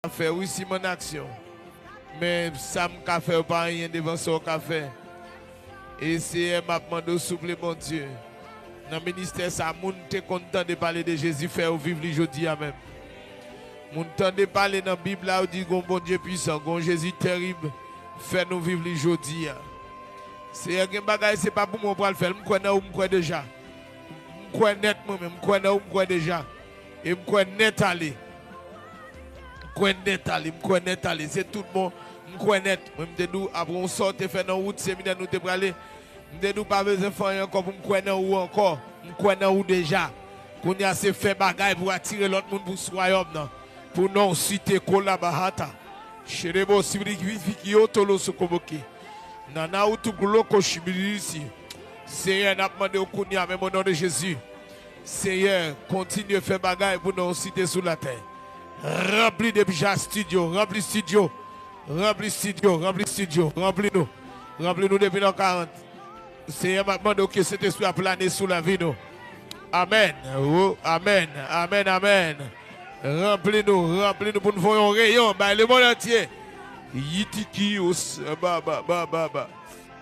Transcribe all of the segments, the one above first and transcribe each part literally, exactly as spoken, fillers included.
ka fè, wi, si m an aksyon. Men sa m ka fè yo pa anyen devan sa w ka fè. E Seyè, m ap mande w, souple, Bondye, nan ministè sa, moun te konn tande pale de Jezi, fè yo viv li jodi a menm. Moun tande pale nan Bib la, yo di gon Bondye pwisan, gon Jezi terib, fè nou viv li jodi a. Seyè, gen bagay, se pa pou mwen w pral fè l. M kwè nan ou, m kwè deja. M kwè nèt mwen menm, m kwè nan ou, m kwè deja. E m kwè nèt ale. M kwè nèt ale, m kwè nèt ale. Se tout bon, m kwè nèt. Mwen, m te di w, apre yon sa w te fè nan wout seminè nou te prale, m te di w pa bezwen fè anyen ankò pou m kwè nan ou ankò. M kwè nan ou deja. Kounye a se fè bagay pou atire lòt moun pou sou wayòm nan. Pou non w site kolabahata. Sherebo sibrikifiki otolo sokoboke. Nana utugloko shibirisi. Seyè, n ap mande w kounye a menm o non de Jezi. Seyè, kontinye fè bagay pou non w site sou latè. Ranpli depi ja estidyo, ranpli estidyo, ranpli estidyo, ranpli estidyo, ranpli nou. Ranpli nou depi nan karant. Seyè, m ap mande w ke Sentespri a plane sou lavi nou. Amèn. O, amèn. Amèn, amèn. Ranpli nou, ranpli nou pou n voye yon reyon bay lemonn antye. Yitiki os, ba, ba, ba, ba, ba.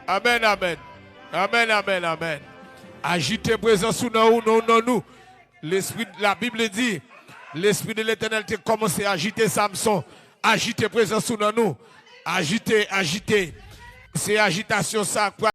Amèn, amèn. Amèn, amèn, amèn. Ajite prezans ou nan ou, nan, nan nou. Lespri, la Bib di, Lespri de Letènèl te kòmanse ajite Samson. Ajite prezans ou nan nou. Ajite, ajite. Se ajitasyon sa k pral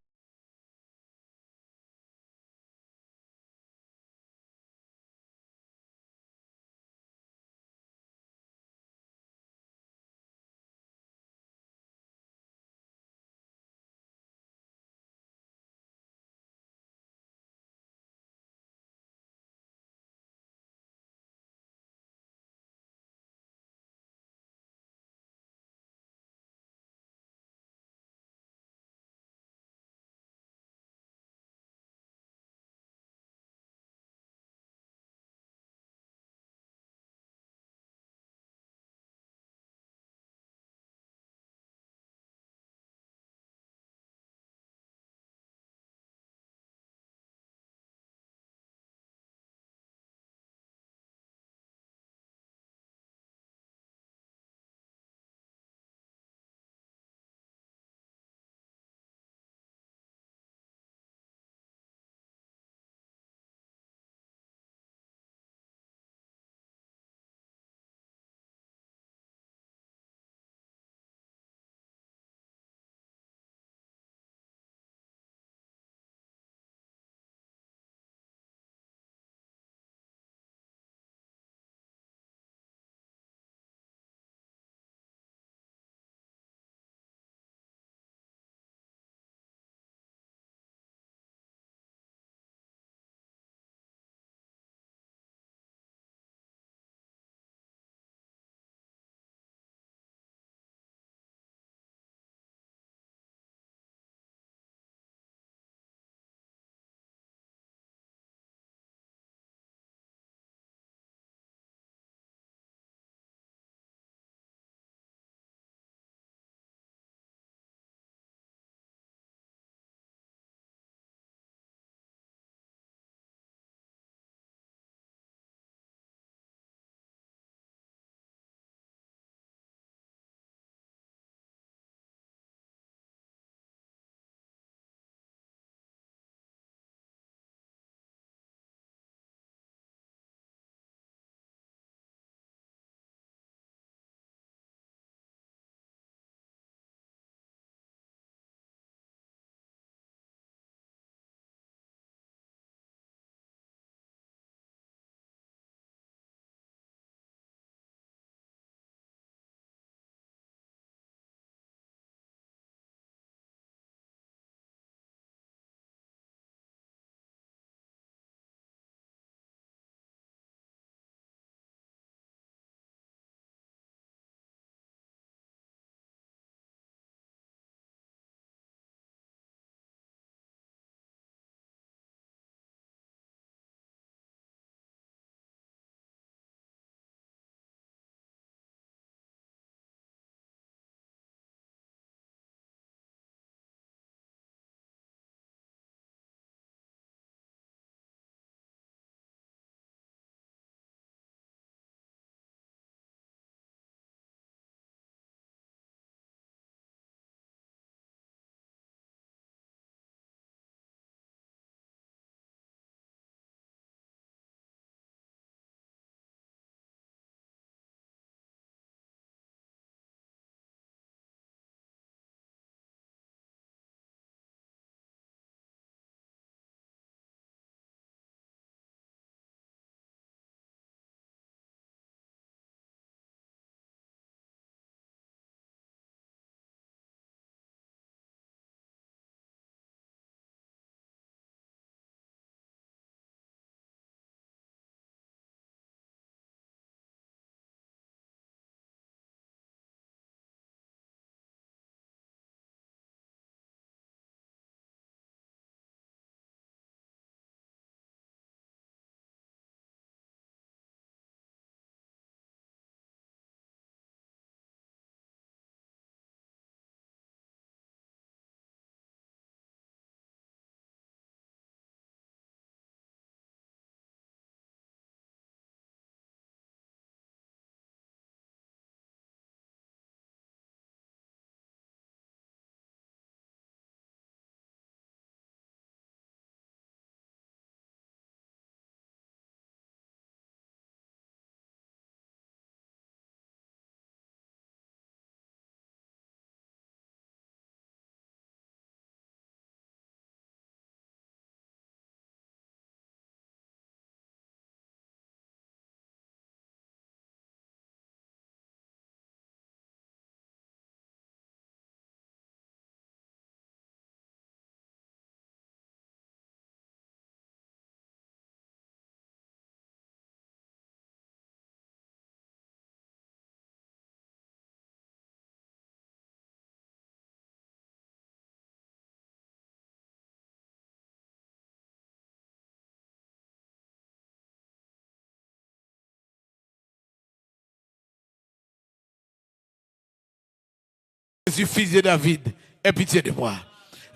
Jésus, fils de David, aie pitié de moi.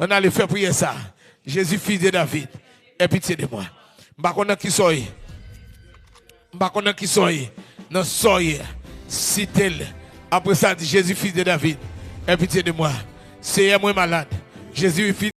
Ann ale fè priyè sa. Jésus, fils de David, aie pitié de moi. M pa konn nan ki sa w ye. M pa konn nan ki sa w ye. Nan sa w ye. Site l. Apre sa, di, Jésus, fils de David, aie pitié de moi. Seyè, mwen malad. Jésus, fils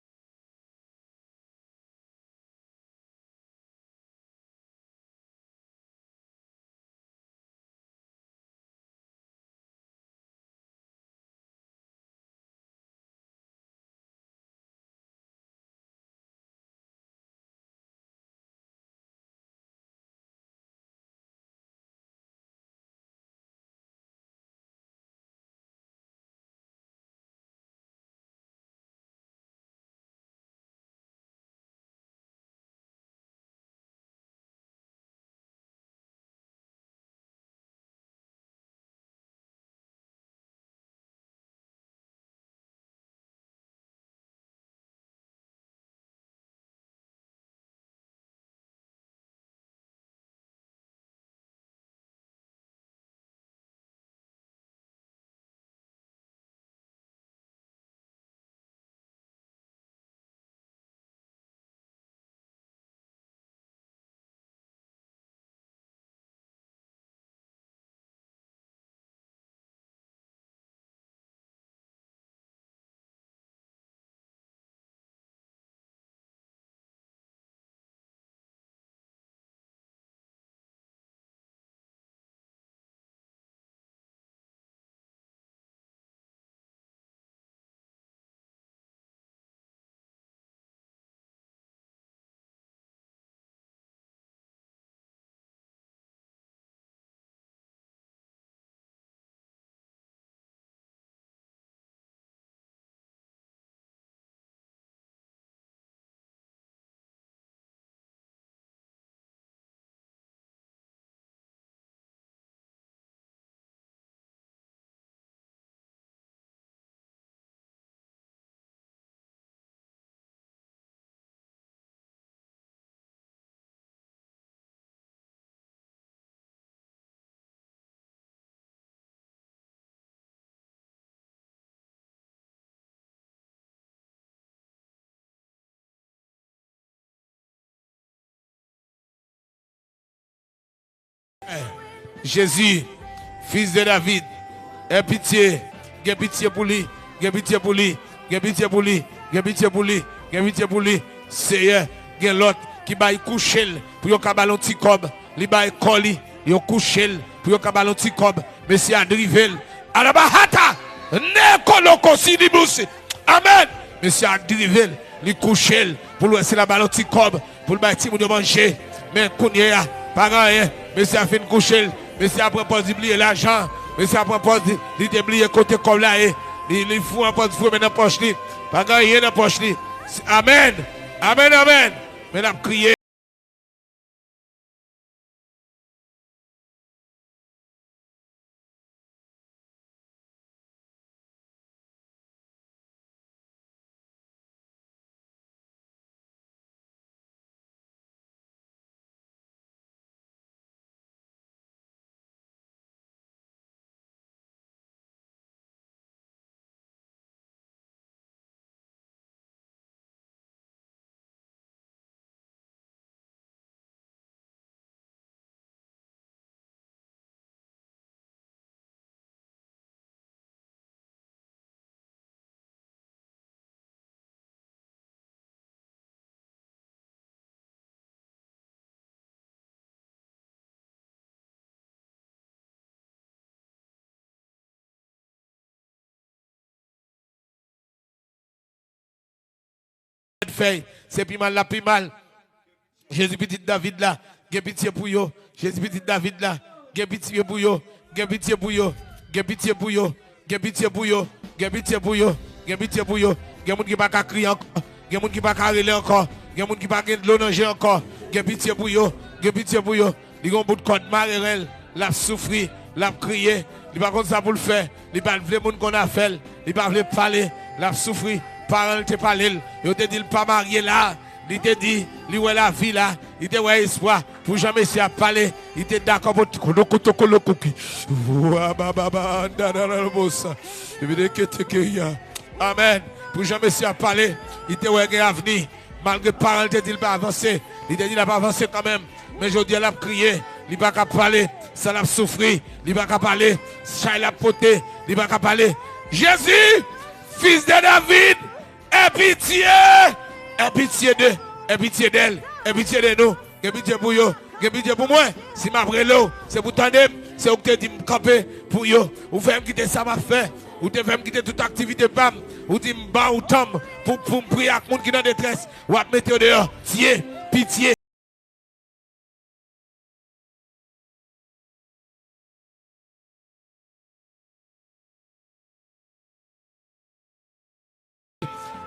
Jezi, fis de David, gen pitye, gen pitye pou li, gen pitye pou li, gen pitye pou li, gen pitye pou li, gen pitye pou li. Seyè, gen lòt ki bay kouche l pou yo ka ba l yon ti kòb. Li bay kò li, yo kouche l pou yo ka ba l yon ti kòb. Mesye a drive l. Alabahata! Nekolokosidibusi! Amèn! Mesye a drive l. Li kouche l pou l wè si l a ba l yon ti kòb pou l bay timoun yo manje. Men kounye a, pa gen anyen. Mesye a fin kouche l. Mesye a pran pòz li bliye lajan. Mesye a pran pòz li, li te bliye kote kòb la ye. Li, li fou an pòz fou men nan pòch li. Pa gen anyen nan pòch li. Amèn! Amèn, amèn! Men l ap kriye. Fèy, se pi mal la pi mal. Jezi pitit David la, gen pitye pou yo. Jezi pitit David la, gen pitye pou yo. Gen pitye pou yo. Gen pitye pou yo. Gen pitye pou yo. Gen pitye pou yo. Gen pitye pou yo. Gen moun ki pa ka kriye ankò. Gen moun ki pa ka rele ankò. Gen moun ki pa gen dlo nan je ankò. Gen pitye pou yo. Gen pitye pou yo. Li gen yon bout kòd mare ren l. L ap soufri. L ap kriye. Li pa konn sa pou l fè. Li pa t vle moun konn afè l. Li pa vle pale. L ap soufri. Paran l te pale l. Yo te di l pa marye la. Li te di, li wè lavi la, li te wè espwa. Pou jan mesye a pale, li te dakò pou kouloukoutoukoulou kouki. Wa ba ba ba, anda da da da bosa. Ebi de ke te ke ya. Amèn. Pou jan mesye a pale, li te wè gen avni. Malgre paran l te di l pa avanse, li te di l ap avanse kanmenm. Men jodi a l ap kriye, li pa ka pale. Sa l ap soufri, li pa ka pale. Chay l ap pote, li pa ka pale. Jezi, fis de David, aie pitié! Aie pitié de, aie pitié d'elle, aie pitié de nous. Gen pitye pou yo, gen pitye pou mwen. Si m ap rele w, se pou tande m, se ou ki te di m kanpe pou yo. Ou fè m kite sa m ap fè. Ou te fè m kite tout aktivite pa m. Ou di m ba ou tan m pou, pou m priye ak moun ki nan detrès. W ap mete yo deyò. Dye, pitye.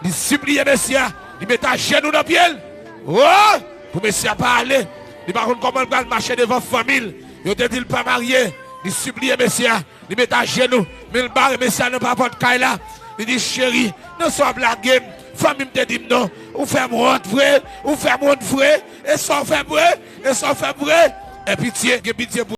Li sipliye mesye a, li met ajenou nan pye l. Oh! Pou mesye a pa ale. Li pa konn kòman l pral mache devan fanmi l. Yo te di l pa marye. Li sipliye mesye a, li met ajenou. Men l bare mesye a nan papòt kay la. Li di, cheri, nan sa w ap lage m, fanmi m te di m non. Ou fè m wont vre, ou fè m wont vre. E sa w fè m vre, e sa w fè m vre. E pitye, gen pitye pou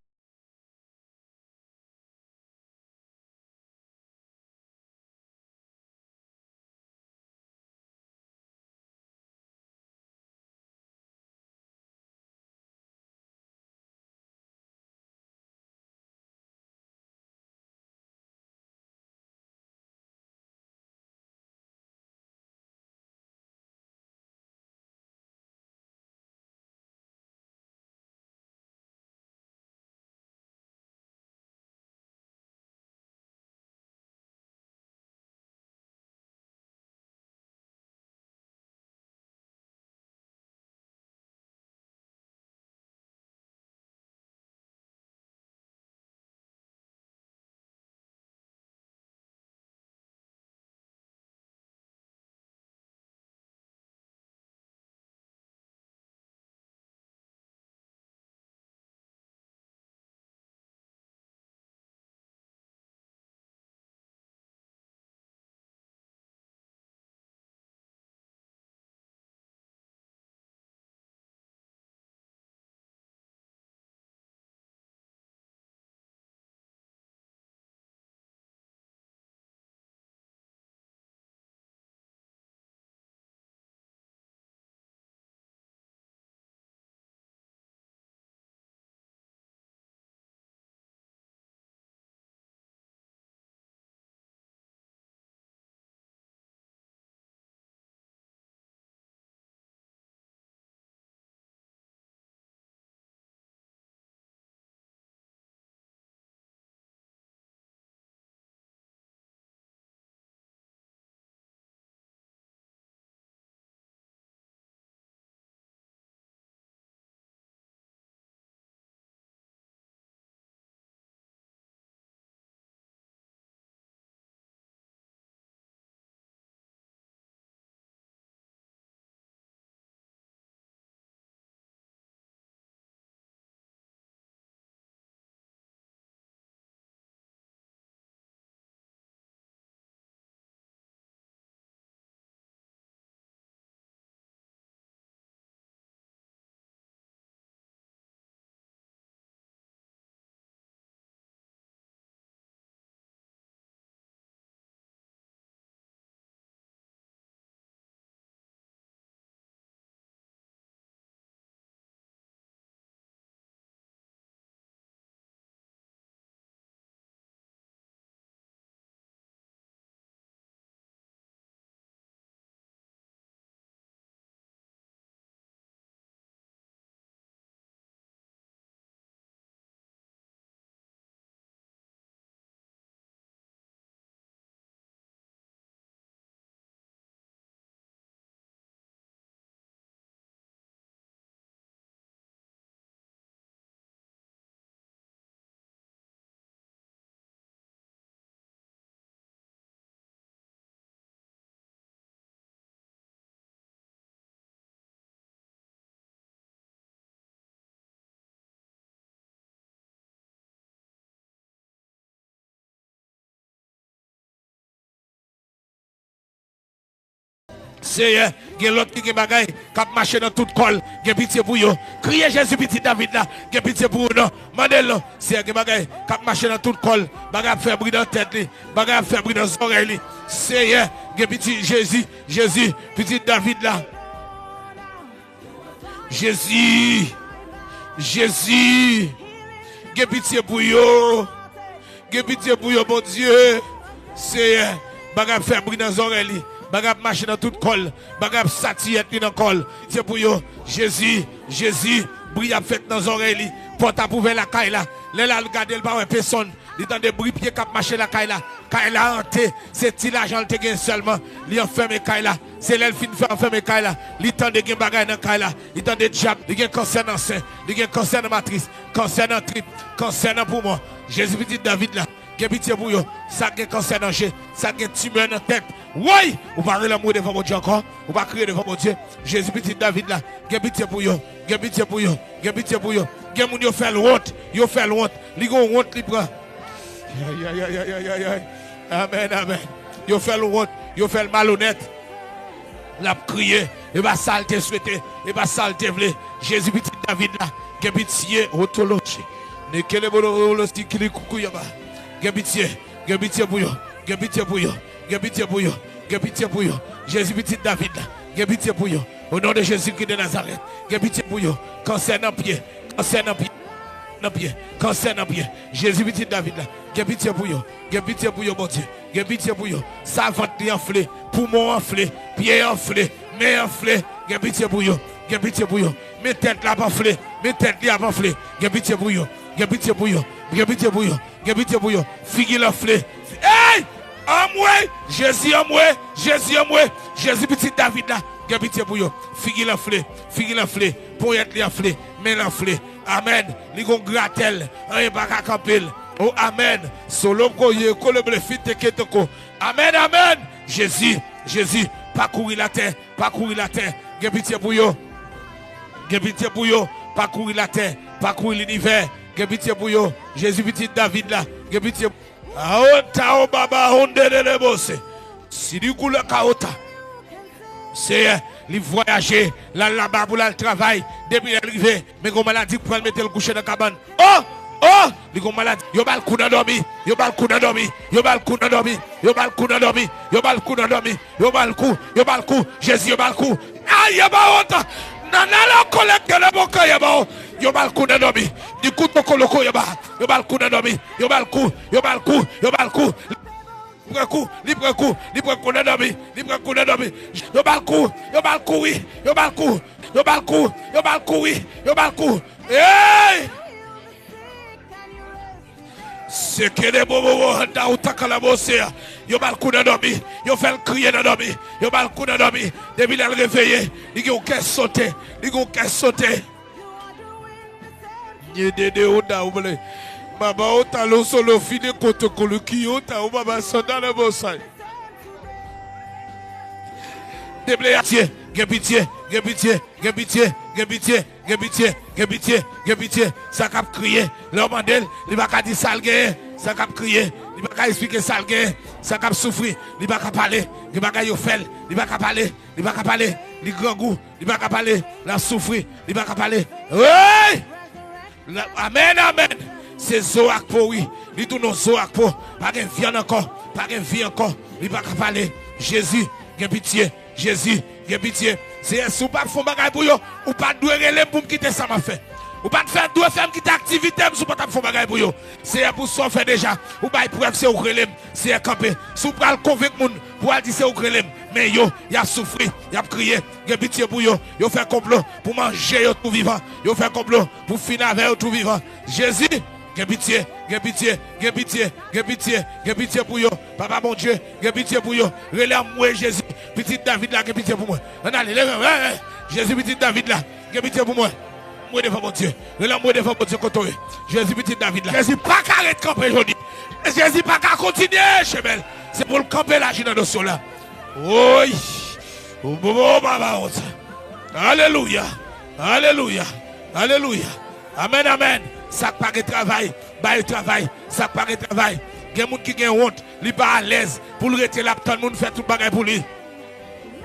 Seyè, gen lòt ki gen bagay k ap mache nan tout kò l. Gen pitye pou yo. Kriye Jezi, Pitit David la. Gen pitye pou ou non. Mande l non. Seyè, gen bagay k ap mache nan tout kò l. Bagay ap fè bri nan tèt li. Bagay ap fè bri nan zòrèy li. Seyè, gen pitye Jezi, Jezi, Pitit David la. Jezi, Jezi, gen pitye pou yo. Gen pitye pou yo, Bondye. Seyè, bagay ap fè bri nan zòrèy li. Bagay ap mache nan tout kò l. Bagay ap satiyèt li nan kò l. Pitye pou yo. Jezi, Jezi, bri ap fèt nan zòrèy li. Pòt ap ouvè lakay la. Lè l al gade, l pa wè pesonn. Li tande bri pye k ap mache lakay la. Kay la ante. Se ti lajan l te gen sèlman. Li anfème kay la. Se lè l fin fè anfème kay la. Li tande gen bagay nan kay la. Li tande dyab. Li gen kansè nan sen. Li gen kansè nan matris. Kansè nan trip. Kansè nan poumon. Jezi, Pitit David la. Gen pitye pou yo. Sa k gen kansè nan je. Sa k gen timè nan tèt. Woy! Ou pa rele anmwe devan Bondye ankò. Ou pa kriye devan Bondye. Jezi, Pitit David la. Gen pitye pou yo. Gen pitye pou yo. Gen pitye pou yo. Gen moun yo fè l wont. Yo fè l wont. Li gon wont li pran. Ay, ay, ay, ay, ay, ay, ay. Amèn, amèn. Yo fè l wont. Yo fè l malonèt. L ap kriye. E pa sa l te swete. E pa sa l te vle. Jezi, Pitit David la. Gen pitye. Otoloche. Nekele bolo, bolo, sikili, kuku, yaba. Gen pitye. Gen pitye pou yo. Gen pitye pou yo. Gen pitye pou yo. Gen pitye pou yo. Jezi, Pitit David la. Gen pitye pou yo. O non de Jezikri de Nazarèt. Gen pitye pou yo. Kansè nan pye. Kansè nan pye. Nan pye. Kansè nan pye. Jezi, Pitit David la. Gen pitye pou yo. Gen pitye pou yo, Bondye. Gen pitye pou yo. Sa vant li anfle. Poumon anfle. Pye anfle. Men anfle. Gen pitye pou yo. Gen pitye pou yo. Men tèt la ap anfle. Men tèt li ap anfle. Gen pitye pou yo. Gen pitye pou yo. Gen pitye pou yo. Gen pitye pou yo. Figi l anfle. Ey! Anmwe! Jezi anmwe! Jezi anmwe! Jezi, Pitit David la. Gen pitye pou yo. Figi l anfle. Figi l anfle. Ponyèt li anfle. Men l anfle. Amèn. Li gon gratèl. Anyen pa ka kanpe l. O amèn. Solo koye kole ble fite ketoko. Amèn, amèn. Jezi, Jezi. Pa kouri l atè. Pa kouri l atè. Gen pitye pou yo. Gen pitye pou yo. Pa kouri l atè. Pa kouri linivè. Gen pitye pou yo. Jezi, Pitit David la. Gen pitye. Aota o baba onde de lebose. Sidi koule kaota. Seyè, li vwayaje, l al laba pou l al travay. Depi lè l rive, men gon maladi k pral mete l kouche nan kabann. O! O! Li gon maladi. Yo ba l kou nan dòmi. Yo ba l kou nan dòmi. Yo ba l kou nan dòmi. Yo ba l kou nan dòmi. Yo ba l kou nan dòmi. Yo ba l kou. Yo ba l kou. Jezi, yo ba l kou. Ay, yo ba wont. Nan nan la kolèk yo le bon kè yo ba w. Yo ba l kou nan dòmi. Di kou toko loko yo ba. Yo ba l kou nan dòmi. Yo ba l kou. Yo ba l kou. Yo ba l kou. Li pran kou, li pran kou, li pran kou nan dòmi, li pran kou nan dòmi. Yo ba l kou, yo ba l kou wi, yo ba l kou, yo ba l kou, yo ba l kou wi, yo ba l kou. Ey! Sekele bobobo handa ou takala bose a. Yo ba l kou nan dòmi, yo fè l kriye nan dòmi, yo ba l kou nan dòmi. Depi lè l reveye, li gen yon kè sote, li gen yon kè sote. Nye dede o da ou ble. Baba o talo solo fide koto kolo ki o ta o baba sanda le bosay. Deble atye, gen pitye, gen pitye, gen pitye, gen pitye, gen pitye, gen pitye, gen pitye. Sa k ap kriye, lè w mande l, li pa ka di sa l genyen. Sa k ap kriye, li pa ka esplike sa l genyen. Sa k ap soufri, li pa ka pale. Gen bagay yo fè l, li pa ka pale. Li pa ka pale, li grangou, li pa ka pale, l ap soufri, li pa ka pale. Hey! La- Amèn, amèn. Se zo ak po, wi. Li tounen zo ak po. Pa gen vyann ankò. Pa gen vi ankò. Li pa ka pale. Jezi, gen pitye. Jezi, gen pitye. Seyè, si w pa t fè yon bagay pou yo, ou pa t dwe rele m pou m kite sa m ap fè. Ou pa t fè dwe fè m kite aktivite m si w pa t ap fè yon bagay pou yo. Seyè, pou sa w fè deja, ou bay prèv se ou k rele m. Seyè, kanpe. Si w pral konvenk moun pou al di se ou k rele m, men yo, y ap soufri, y ap kriye. Gen pitye pou yo. Yo fè konplo pou manje yo tou vivan. Yo fè konplo pou fini avè yo tou vivan. Jezi, gen pitye, gen pitye, gen pitye, gen pitye, gen pitye pou yo. Papa Bondye, gen pitye pou yo. Rele anmwe Jezi. Pitit David la, gen pitye pou mwen. Ann ale, leve, eh, eh. Jezi, pitit David la. Gen pitye pou mwen. Mwen devan Bondye. Rele mwen devan Bondye kote w ye. Jezi pitit David la. Jezi pa ka ret kanpe jodi. Jezi pa ka kontinye chemen l. Se pou l kanpe la jounen de sou la. Woy. Bobo baba wont. Alelouya. Alelouya. Alelouya. Amèn, amèn. Sa k pa gen travay, ba yo travay. Sa k pa gen travay. Gen moun ki gen wont, li pa alèz pou l rete l ap tann moun fè tout bagay pou li.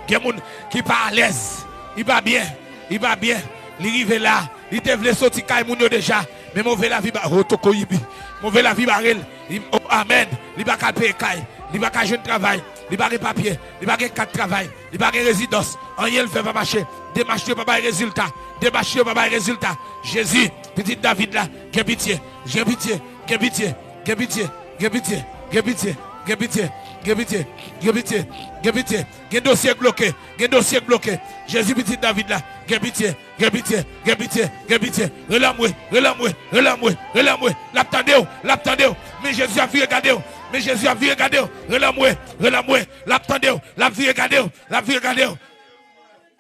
Gen moun ki pa alèz, li pa byen, li pa byen. Li rive la, li te vle soti kay moun yo deja, men move lavi ba, oh, toko yibi. Move lavi bare l. Li, oh, amèn. Li pa ka peye kay, li pa ka jwenn travay, li pa gen papye, li pa gen kat travay, li pa gen rezidans. Anyen l fè pa mache. Demach yo pa bay rezilta. Demach yo pa bay rezilta. Jezi, pitit David la, gen pitye, gen pitye, gen pitye, gen pitye, gen pitye, gen pitye, gen pitye, gen pitye, gen pitye, gen pitye, gen pitye, gen dosye k bloke, gen dosye k bloke. Jezi, pitit David la, gen pitye, gen pitye, gen pitye, gen pitye. Rele anmwe, rele anmwe, rele anmwe, rele anmwe. L ap tande w, l ap tande w. Men Jezi ap vire gade w. Men Jezi ap vire gade w. Rele anmwe, rele anmwe. L ap tande w, l ap vire gade w, l ap vire gade w.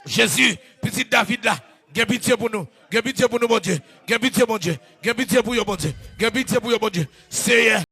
Jezi, pitit David la, gen pitye pou nou. Gen pitye pou nou, Bondye. Gen pitye, Bondye. Gen pitye pou yo, Bondye. Gen pitye pou yo, Bondye. Seyè.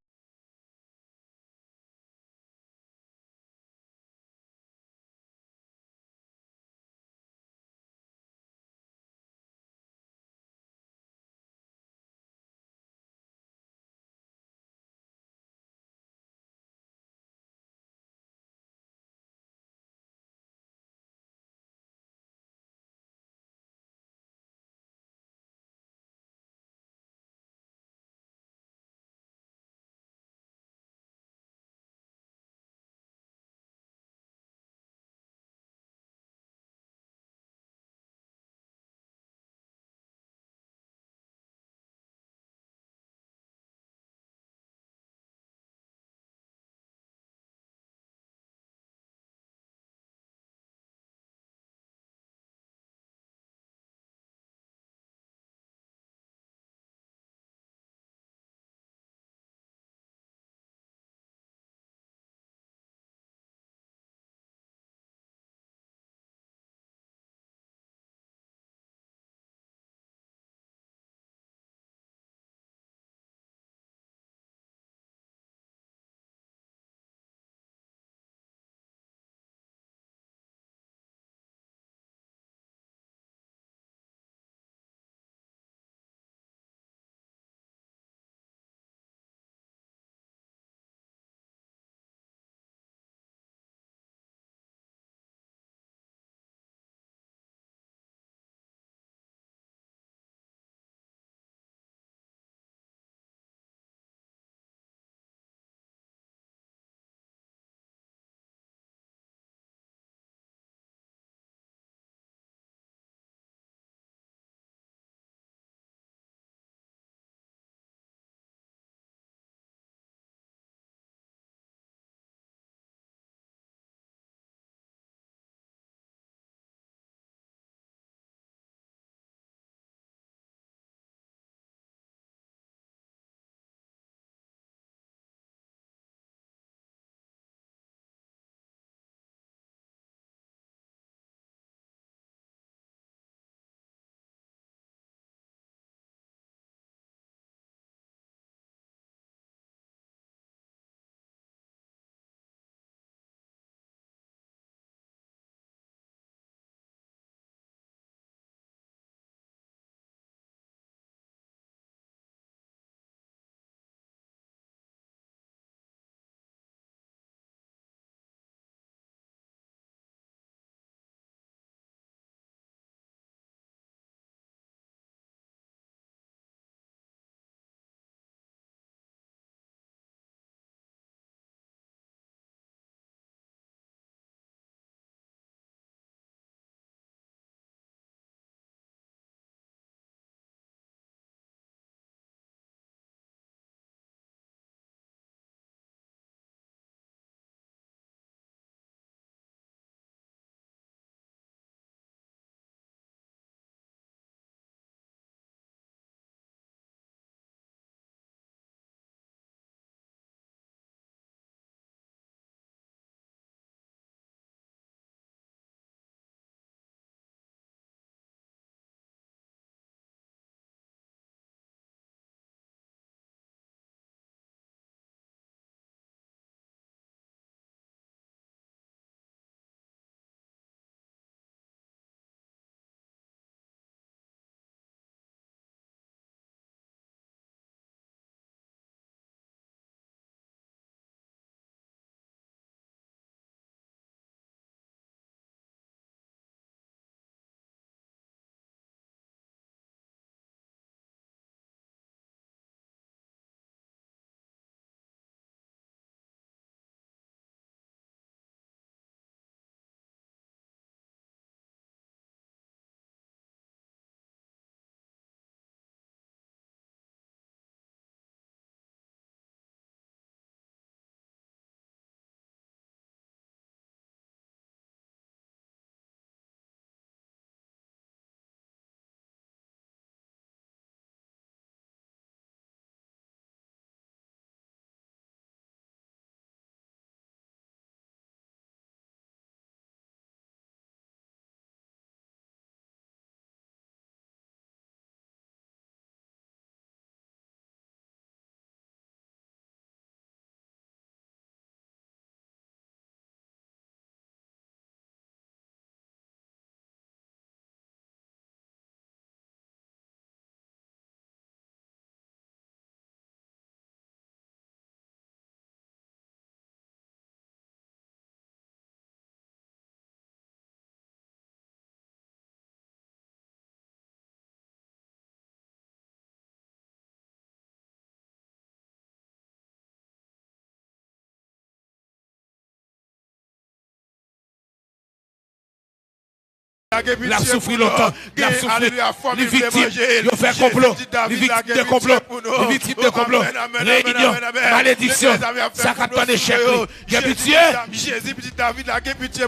L ap soufri lontan. L ap soufri. Li viktim. Yo fè konplo. Li viktim de konplo. Li viktim de konplo. Reyinyon. Malediksyon. Sa k ap tann echèk li. Gen pitye. Gen pitye,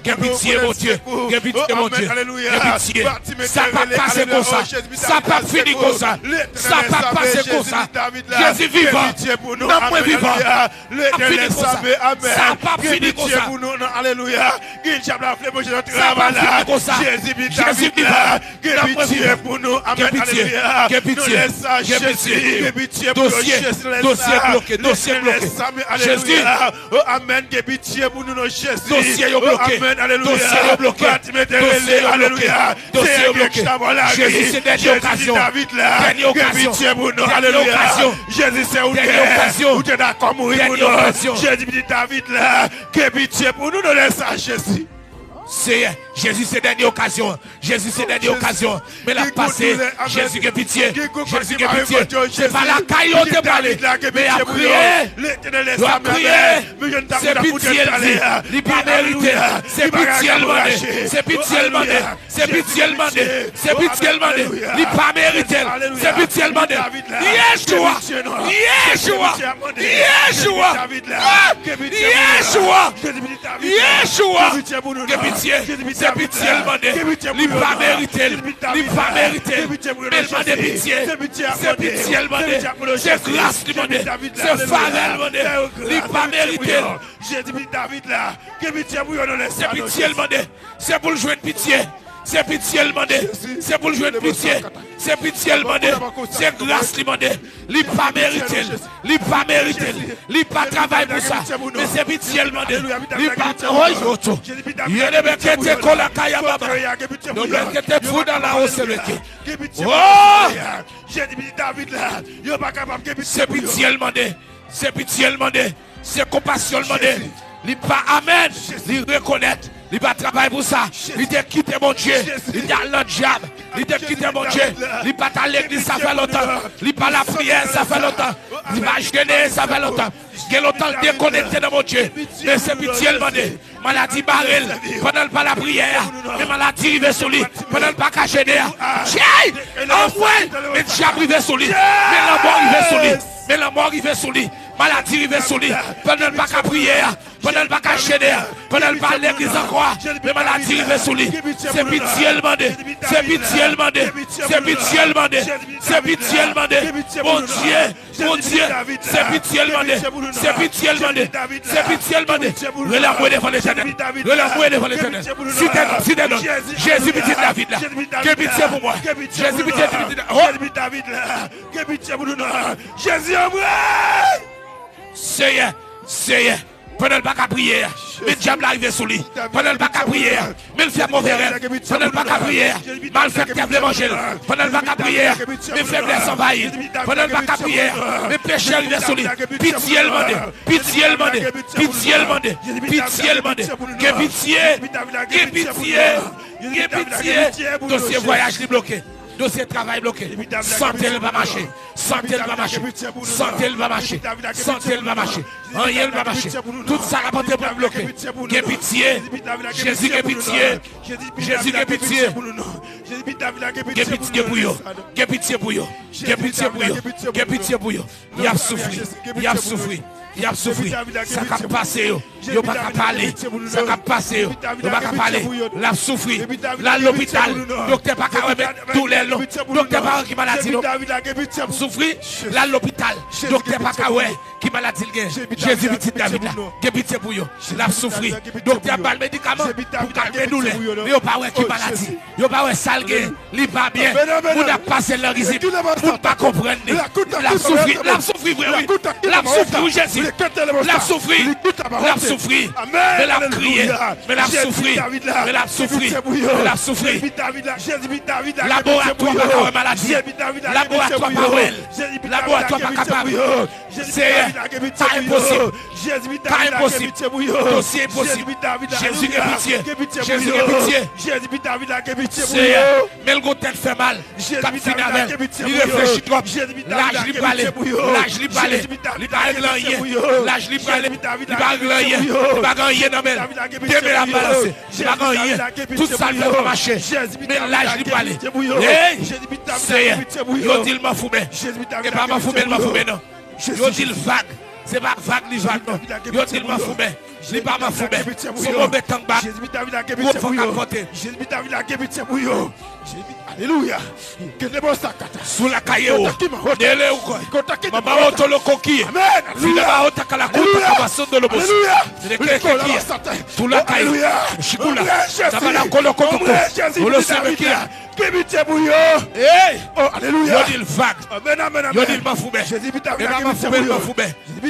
Bondye. Gen pitye, Bondye. Gen pitye. Sa p ap pase konsa. Sa p ap fini konsa. Sa p ap pase konsa. Jezi vivan. Nanm mwen vivan. Sa p ap fini konsa. Sa p ap fini konsa. Sa p ap fini konsa. Jezi vivan. Nanm mwen vivan. Gen pitye. Gen pitye. Gen pitye. Dosye. Dosye bloke. Dosye bloke. Jezi. Amèn. Gen pitye pou nou, non, Jezi. Dosye yo bloke. Amèn. Alelouya. Dosye yo bloke. Dosye yo bloke. Dosye yo bloke. Jezi, se dènye okazyon. Dènye okazyon. Dènye okazyon. Jezi, se ou te dakò mouri pou nou. Jezi, pitit David la. Gen pitye pou nou, non, lè sa, Jezi. Seyè, Jezi, se dènye okazyon. Jezi, se dènye okazyon. Men l ap pase. Jezi, gen pitye. Jezi, gen pitye. Se pa lakay yo te prale. Men y ap kriye. Yo ap kriye. Se pitye l di. Li pa merite. Se pitye l mande. Se pitye l mande. Se pitye l mande. Se pitye l mande. Li pa merite l. Se pitye l mande. Yechwa. Yechwa. Yechwa. Yechwa. Yechwa. Gen pitye. Se pitye l mande. Li pa merite l. Li pa merite l. Men l mande pitye. Se pitye l mande. Se gras li mande. Se favè l mande. Li pa merite l. Jezi, pitit David la. Gen pitye pou yo nan lè sa, non, Jezi. Se pitye l mande. Se pou l jwenn pitye. Se pitye l mande. Se pitye l mande. Se gras li mande. Li pa merite l. Li pa merite l. Li pa travay pou sa. Men se pitye l mande. Li pa. Oy, oto. Yelebekete kolakaya baba. Doblekete fuda la oseleke. Oh! Se pitye l mande. Se pitye l mande. Se konpasyon l mande. Li pa amèn. Li rekonèt. Li pa travay pou sa. Li te kite Bondye. Li te al nan dyab. Li te kite Bondye. Li pa t al legliz sa fè lontan. Li pa lapriyè sa fè lontan. Li pa jene sa fè lontan. Gen lontan l dekonekte nan Bondye. Men se pitye l mande. Maladi bare l. Pandan l pa lapriyè a. Men maladi rive sou li. Pandan l pa ka jene a. Jey! Anmwey! Men dyab rive sou li. Men lanmò rive sou li. Men lanmò rive sou li. Maladi rive sou li. Pandan l pa ka priye a, pandan l pa ka jene a, pandan l pa al legliz ankò a, men maladi rive sou li. Se pitye l mande. Se pitye l mande. Se pitye l mande. Se pitye l mande. Bondye, Bondye, se pitye l mande. Se pitye l mande. Se pitye l mande. Rele anmwe devan Letènèl. Rele anmwe devan Letènèl. Site non, site non. Jezi, pitit David la. Gen pitye pou mwen. Jezi, pitit David la. Oh! Gen pitye pou nou, non. Jezi, anmwe! Seyè, Seyè, pandan l pa ka priye a, men dyab la rive sou li. Pandan l pa ka priye a, men l fè move rèv. Pandan l pa ka priye a, malfektè vle manje l. Pandan l pa ka priye a, men feblès anvayi l. Pandan l pa ka priye a, men peche rive sou li. Pitye l mande, pitye l mande, pitye l mande, pitye l mande. Gen pitye, gen pitye, gen pitye. Dosye vwayaj li bloke. Dosye travay bloke. Sante l pa mache. Sante l pa mache. Sante l pa mache. Sante l pa mache. Anyen l pa mache. Tout sa k ap antre pran bloke. Gen pitye. Jezi gen pitye. Jezi gen pitye. Gen pitye pou yo. Gen pitye pou yo. Gen pitye pou yo. Gen pitye pou yo. Y ap soufri. Y ap soufri. Y ap soufri. Sa k ap pase yo. Yo pa ka pale. Sa k ap pase yo. Yo pa ka pale. L ap soufri. L al lopital. Doktè pa ka wè, men doulè l non. Doktè pa wè ki maladi non. Soufri. L al lopital. Doktè pa ka wè ki maladi l gen. Jezi, pitit David la. Gen pitye pou yo. L ap soufri. Doktè ap ba l medikaman pou kalme doulè. Men yo pa wè ki maladi. Yo pa wè sa l gen. Li pa byen. Moun ap pase l nan rizib. Moun pa konprann li. L ap soufri. L ap soufri vre, wi. L ap soufri, wi, Jezi. L ap soufri. L ap soufri. Men l ap kriye. Men l ap soufri. Men l ap soufri. Men l ap soufri. Laboratwa pa ka wè maladi. Laboratwa pa wè l. Laboratwa pa kapab. Seyè, pa enposib. Pa enposib. Dosye enposib. Jezi gen pitye. Jezi gen pitye. Seyè, men l gon tèt fè mal k ap vin avè l. Li reflechi twòp. Laj li prale. Laj Laj li prale, li pa regle anyen. Laj li prale, li pa regle anyen. Li pa gen anyen nan men l. De men l ap balanse, li pa gen anyen. Tout sa l fè pa mache. Men laj li prale. Hey! Seyè, yo di l manfouben. E pa manfouben l manfouben non. Yo di l vag. Se pa vag li vag non. Yo di l manfouben. Li pa manfouben. Se yon move tangbak. Gwo van k ap pote. Alelouya. Sou lakay ou. Nele ou kò. Manman otolo koki. Fina ba ota kala kota kaba sondo lo bosi. Nele keke kia. Sou lakay. Shikula. Tabala kolo kotoko. Olo sebekia. Ki pitye pou yo. Hey! Oh, alelouya. Yo di l vag. Amen, amen, amen. Yo di l manfouben. Jezi, pitye pou yo. Manfouben, manfouben. Jezi,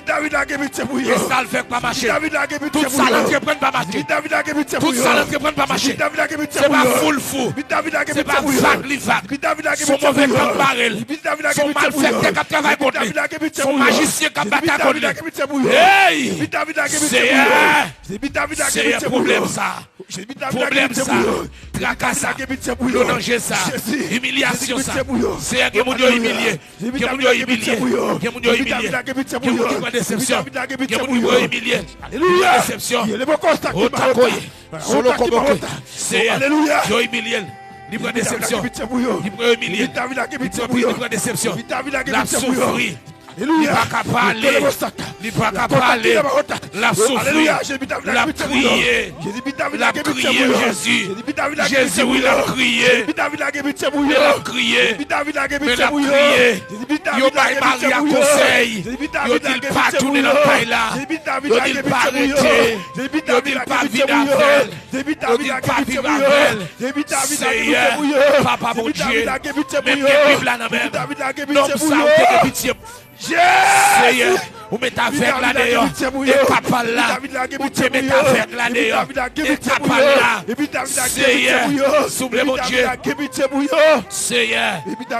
pitye pou yo. E sa l fè k pa mache. Jezi, pitye pou yo. Tout sa l antreprann pa mache. Jezi, pitye pou yo. Tout sa l antreprann pa mache. Jezi, pitye pou yo. Se pa foul fou. Jezi, pitye pou yo. Se pa vag li vag. Jezi, pitye pou yo. Se yon move tan k bare l. Jezi, pitye pou yo. Se yon malfektè k ap travay kont li. Jezi, pitye pou yo. Se yon majisyen k ap batay kont li. Jezi, pitye pou yo. Hey! Jezi, pitye pou yo. Seyè! Jezi, pitye pou yo. Seyè, pwoblèm sa. Pwoblèm sa, traka sa, gwo danje sa, imilyasyon sa. Seyè, gen moun yo imilye. Gen moun yo imilye. Gen moun yo imilye. Gen moun ki pran desepsyon. Gen moun ki pran imilye. Ki pran desepsyon. Otakoye. Solo koboke. Seyè, yo imilye l. Li pran desepsyon. Li pran imilye. Li pran, li pran desepsyon. L ap soufri. Li pa ka pale. Li pa ka pale. L ap soufri. L ap kriye. L ap kriye, Jezi. Jezi, wi, l ap kriye. Men l ap kriye. Men l ap kriye. Yo bay mari a konsèy. Yo di l pa tounen nan kay la. Yo di l pa rete. Yo di l pa vin avè l. Yo di l pa viv avè l. Seyè, Papa Bondye, menm gen Bib la nan men m. Nonm sa, ou te gen pitye. Seyè, ou met avèg la deyò. E kapa l la, ou te met avèg la deyò. E kapa l la, Seyè, souple Bondye. Seyè,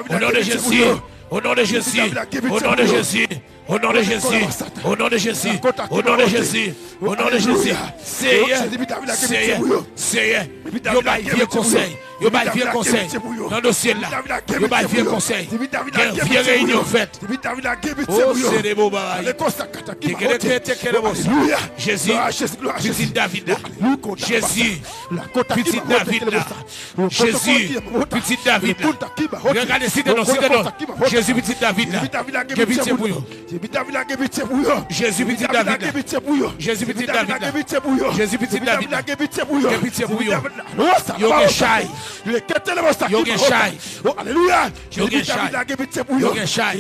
o non de Jezi, o non de Jezi, o non de Jezi. O non de Jezi, o non de Jezi, o non de Jezi, o non de Jezi, Seyè, Seyè, Seyè, yo bay vye konsèy, yo bay vye konsèy nan dosye la, yo bay vye konsèy, gen vye reyinyon fèt. O, se de bo bagay. Jezi, pitit David la, Jezi, pitit David la. Jezi, pitit David la. Gade, site non, site non. Jezi, pitit David la. Gen pitye pou yo. Jezi, pitit David la. Jezi, pitit David la. Jezi, pitit David la. Gen pitye pou yo. Yo gen chay. Yo gen chay. Yo gen chay. Yo gen chay.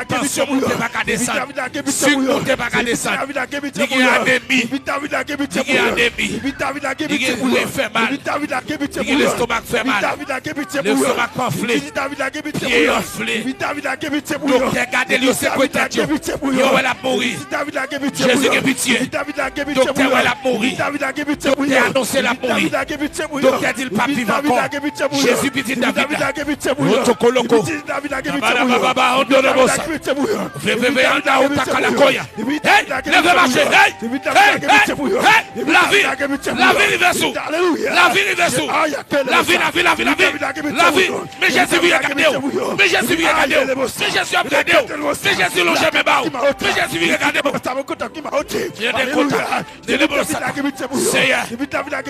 Tansyon moute pa ka desann. Sik moute pa ka desann. Li gen anemi. Li gen anemi. Li gen vre fè mal. Li gen lestomak fè mal. Lestomak panfle. Pye anfle. Doktè gade l, yo sekwe tèt yo. Yo wè l ap mouri. Jezi gen pitye. Doktè wè l ap mouri. Doktè anonse l ap mouri. Doktè di l p ap viv ankò. Jezi, pitit David la. Otokoloko. Babababa, ondolobosa. Veveve, anda, utakalakoya. Hey, leve mache. Hey, hey, hey, hey. Lavi, lavi rive sou. Lavi rive sou. Lavi, lavi, lavi, lavi. Lavi. Men Jezi vire gade w. Men Jezi vire gade w. Men Jezi ap gade w. Men Jezi lonje men ba w. Men Jezi vire gade w. Alelouya. Seyè,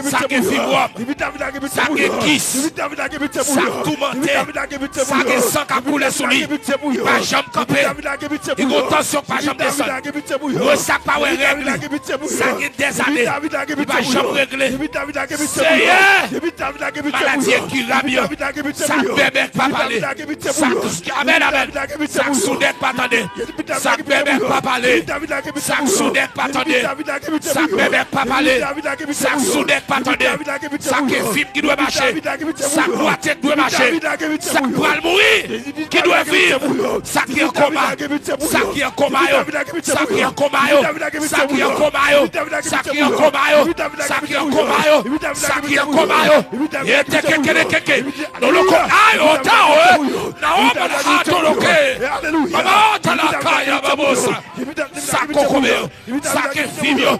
sa gen fibwòm, sa gen kis, sa toumante, sa gen san k ap koule sou li, li pa janm kanpe, li gen tansyon k pa janm desann. Sa k pa wè règ li, sa gen dèzane, li pa janm regle. Seyè, maladi enkirab yo, sa k bèbè k pa pale, sa k, amèn, amèn, sa k souden k pa tande. Sa k bèbè k pa pale. Sa k souden k pa tande. Sa k bèbè k pa pale. Sa k souden k pa tande. Sa k enfim ki dwe mache. Sa k bwate k dwe mache. Sa k pral mouri ki dwe viv. Sa ki an koma. Sa ki an koma yo. Sa ki an koma yo. Sa ki an koma yo. Sa ki an koma yo. Sa ki an koma yo. Sa ki an koma yo. E te keke de keke. Non, loko. Ay, ota, we. Na o mana ato loke. Mama ota la kaya babosa. Sa kokobe yo. Sa ke fim yo.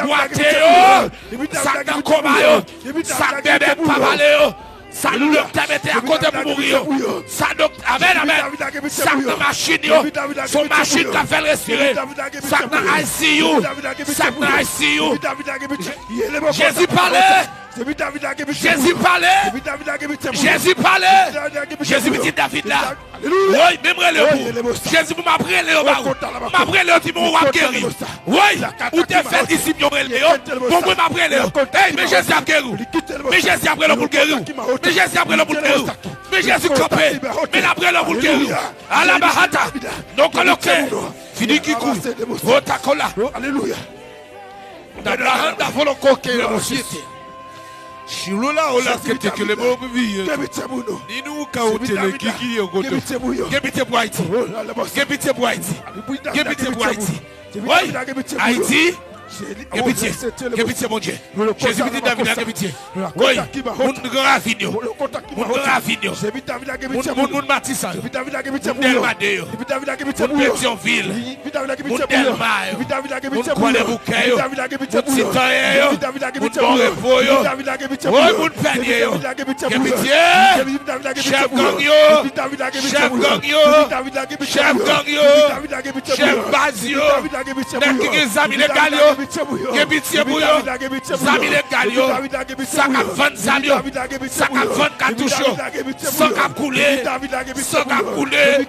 Bwate yo. Sa k nan koma yo. Sa k bèbè pa pale yo. Sa doktè mete akote pou mouri yo. Sa doktè, amèn, amèn. Sa k nan machin yo, se yon machin k ap fè l respire. Sa k nan I C U, sa k nan I C U. Jezi pale. Jezi pale. Jezi pale. Jezi pitit David la. Woy, men m rele w pou. Jezi pou m ap rele yo ba ou. M ap rele yo di m w ap geri. Woy, ou te fè disip yo rele yo. Bon, mwen m ap rele yo. Ey, men Jezi ap geri w. Men Jezi ap rele w pou l geri w. Men Jezi ap rele w pou l geri w. Men Jezi kanpe. Men l ap rele w pou l geri w. Alabahata. Non koloke. Fini kikou. Rotakola. Alelouya. Dabrahanda voloko ke la mosite. Shilula ola ke te ke le mo biye. Ni nou ka otele kiki yo kote. Gen pitye pou Ayiti. Gen pitye pou Ayiti. Gen pitye pou Ayiti. Woy, Ayiti. Gen pitye. Gen pitye, Bondye. Jezi pitit David la, gen pitye. Woy, moun nan ravin yo. Moun nan ravin yo. Moun, moun, moun Matisan yo. Moun Dèlma de yo. Moun Petyonvil. Moun Dèlma yo. Moun Kwadèboukè yo. Moun Ti Tanyè yo. Moun Bon Repo yo. Woy, moun Pènye yo. Gen pitye. Chèf gang yo. Chèf gang yo. Chèf gang yo. Chèf baz yo. Nèg ki gen zam ilegal yo. Gen pitye pou yo. Zam ilegal yo. Sa k ap vann zam yo. Sa k ap vann katouch yo. San k ap koule. San k ap koule.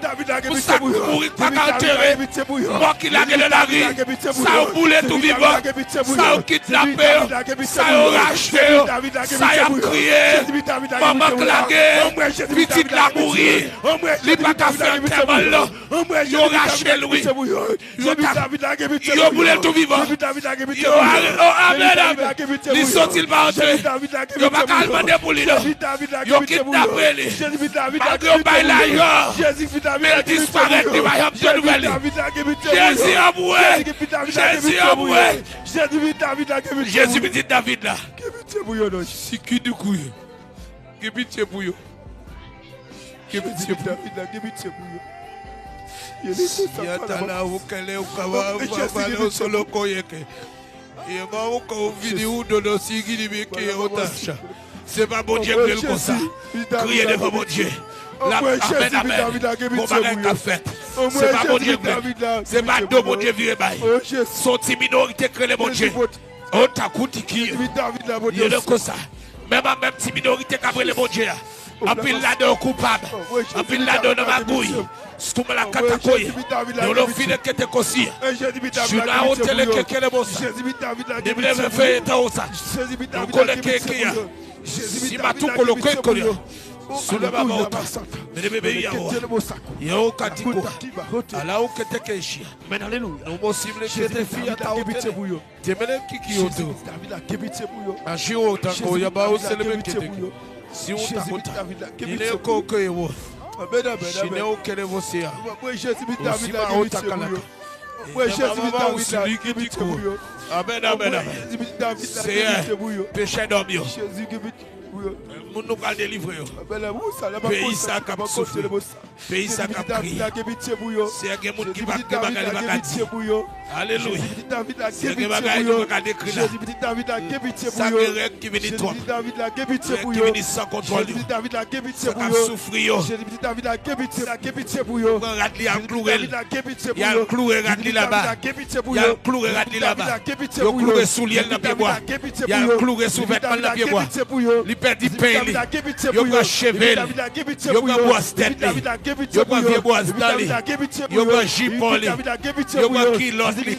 Pou sa k mouri k pa ka antere. Mò ki lage nan lari. Sa yo boule tou vivan. Sa yo kidnape yo. Sa yo rache yo. Sa y ap kriye. Manman k lage. Pitit la mouri. Li pa ka fè antèman l. Yo rache l, wi. Yo t ap, yo boule l tou vivan. Yo are-, oh, amèn, amèn. Li soti, l pa antre. Yo pa ka al mande pou li, non. Yo kidnape li. Malgre yo bay lajan, men l disparèt, li pa janm jwenn nouvèl li. Jezi anmwe. Jezi anmwe. Jezi pitit David la. Gen pitye pou yo. Gen pitye pou yo. Gen pitye pou yo. Gen pitye pou yo. Yatala ukele ukaba ukaba no solo koyeke. Yema uka uvini udodo sigini beke otasha. Se pa Bondye k rele konsa. Kriye devan Bondye. L ap, amèn, amèn. Gon bagay k ap fèt. Se pa Bondye k rele. Se pa do Bondye vire bay. Se yon ti minorite k rele Bondye. Otakutiki. Yele konsa. Menm an menm ti minorite k ap rele Bondye a. Anpil ladan yo koupab. Anpil ladan yo nan magouy. Skouma la katakoye. Yo lo file kete kosi. Juna otele kekele bosa. Nible ve fe eta osa. Non kole keke a. Si matou kolo kekole a. Sula baba ota. Mene bebe yawa. Yo katiko. Ala ukete keshi. Amen, aleluya. Non mo sible kete fi ata otele. Temele kiki oto. Ashi o tanko yaba o selebe keteke. Si o takota. Ine ko ke wo. Shine o kele vo se a. Osima o takalaka. Ine mama o sili kitiko. Amen, amen, amen. Seyè, peche dòm yo. Moun nou pral delivre yo. Peyi sa k ap soufri. Peyi sa k ap kriye. Seyè, gen moun ki pa gen bagay yo pa ka di. Alelouya. Seyè, gen bagay yo pa ka dekri la. Sa gen règ ki vini twòp. Règ ki vini san kontwòl yo. Sa k ap soufri yo. Yo pran rad li al kloure l. Y al kloure rad li laba. Y al kloure rad li laba. Yo kloure soulye l nan pyebwa. Y al kloure souvètman l nan pyebwa. Li pèdi pen li. Yo pran cheve l. Yo pran bwòs tèt li. Yo pran vye bwòs dan li. Yo pran jipon li. Yo pran kilòt li.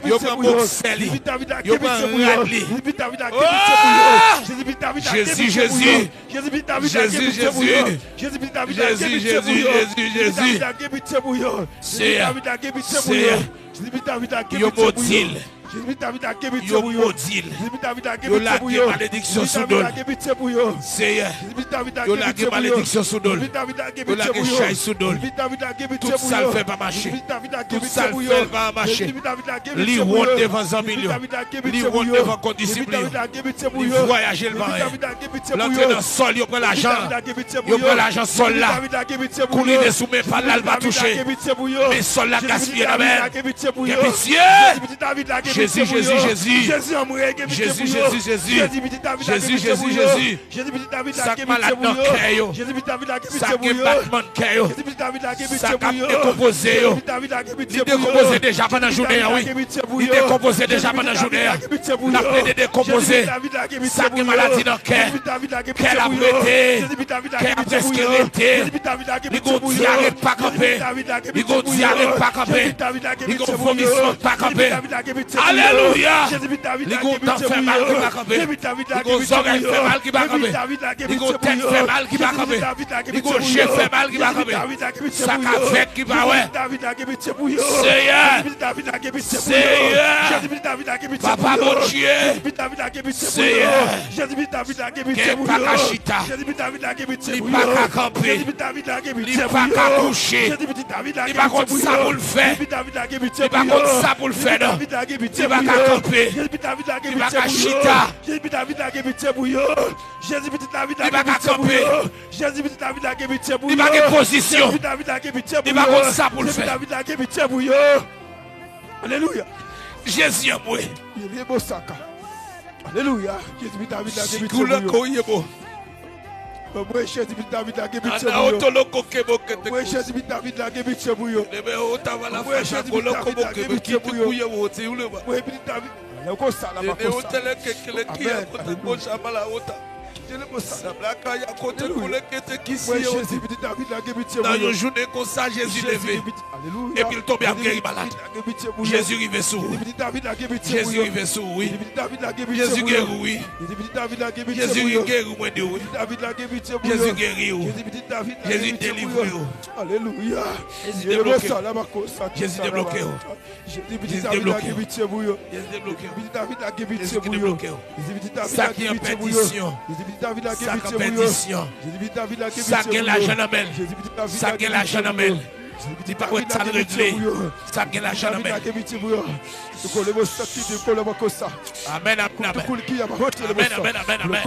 Yo pran boksè li. Yo pran rad li. Oh! Jezi, Jezi. Jezi, Jezi. Jezi, Jezi. Jezi, Jezi, Jezi, Jezi. Seyè. Seyè. Yo modi l. Yo modi l. Yo lage malediksyon sou do l. Seyè. Yo lage malediksyon sou do l. Yo lage chay sou do l. Tout sa l fè pa mache. Tout sa l fè pa mache. Li wont devan zanmi l yo. Li wont devan kondisip li yo. Li vwayaje l pa anyen. L antre nan sòl, yo pran lajan. Yo pran lajan sòl la. Kou li de sou men pa l la, l pa touche. Men sòl la gaspiye nan men l. Gen pitye. Jezi, Jezi, Jezi. Jezi anmwe, gen pitye pou yo. Jezi, Jezi, Jezi. Jezi, pitit David la, gen pitye pou yo. Jezi, pitit David la, gen pitye pou yo. Sa k malad nan kè yo. Jezi, pitit David la, gen pitye pou yo. Sa k gen batman kè yo. Jezi, pitit David la, gen pitye pou yo. Sa k ap dekonpoze yo. Jezi, pitit David la, gen pitye pou yo. Li dekonpoze deja pandan jounen an, wi. Li dekonpoze deja pandan jounen an. N ap plede dekonpoze. Sa k gen maladi nan kè. Kè l ap rete. Kè a prèske rete. Li gon dyare k pa kanpe. Li gon dyare k pa kanpe. Li gon vomisman k pa kanpe. Alelouya! Li gon dan fè mal ki pa kanpe. Li gon zòrèy fè mal ki pa kanpe. Li gon tèt fè mal ki pa kanpe. Li gon je fè mal ki pa kanpe. Sa k avèg ki pa wè. Seyè! Seyè! Papa Bondye! Seyè! Kè pa ka chita. Li pa ka kanpe. Li pa ka kouche. Li pa konn sa pou l fè. Li pa konn sa pou l fè, non. Li pa ka kanpe. Li pa ka chita. Li pa ka kanpe. Li pa gen pozisyon. Li pa konn sa pou l fè. Alelouya. Jezi anmwe. Alelouya. Jezi pitit David la gen pitye pou yo. Anmwe Jezi pitit David la gen pitye pou yo. Anmwe Jezi pitit David la gen pitye pou yo. Anmwe Jezi pitit David la gen pitye pou yo. Anmwe pitit David. Lè w konsa la pa konsa. Amèn. Alelouya. Anmwe Jezi pitit David la gen pitye pou yo. Nan yon jounen konsa, Jezi leve. Epi l tonbe ap geri malad. Jezi rive sou ou. Jezi rive sou ou, wi. Jezi geri w, wi. Jezi geri w, mwen di w, wi. Jezi geri w. Jezi delivre w. Jezi debloke w. Jezi debloke w. Jezi debloke w. Jezi debloke w. Jezi debloke w. Sa ki an pèdisyon. Sa k an pèdisyon. Sa k gen lajan nan men l. Sa k gen lajan nan men l. Li pa wè sa l regle. Sa k gen lajan nan men l. Amèn, amèn, amèn. Amèn, amèn, amèn, amèn. Amèn, amèn, amèn.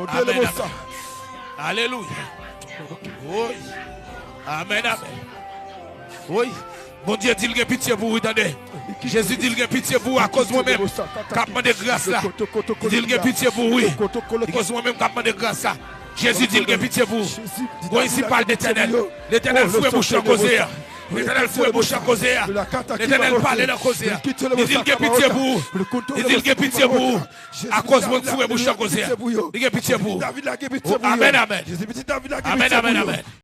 Amèn, amèn. Alelouya. Woy. Amèn, amèn. Woy. Bondye di l gen pitye pou ou, tande. Jezi di l gen pitye pou ou akoz mwen menm k ap mande gras la. Li di l gen pitye pou ou, wi. Akoz mwen menm k ap mande gras la. Jezi di l gen pitye pou ou. Gon isi pale Letènèl. Letènèl foure bouch nan koze a. Letènèl foure bouch nan koze a. Letènèl pale nan koze a. Li di l gen pitye pou ou. Li di l gen pitye pou ou. Akoz mwen foure bouch nan koze a. Li gen pitye pou ou. Amèn, amèn. Amèn, amèn, amèn.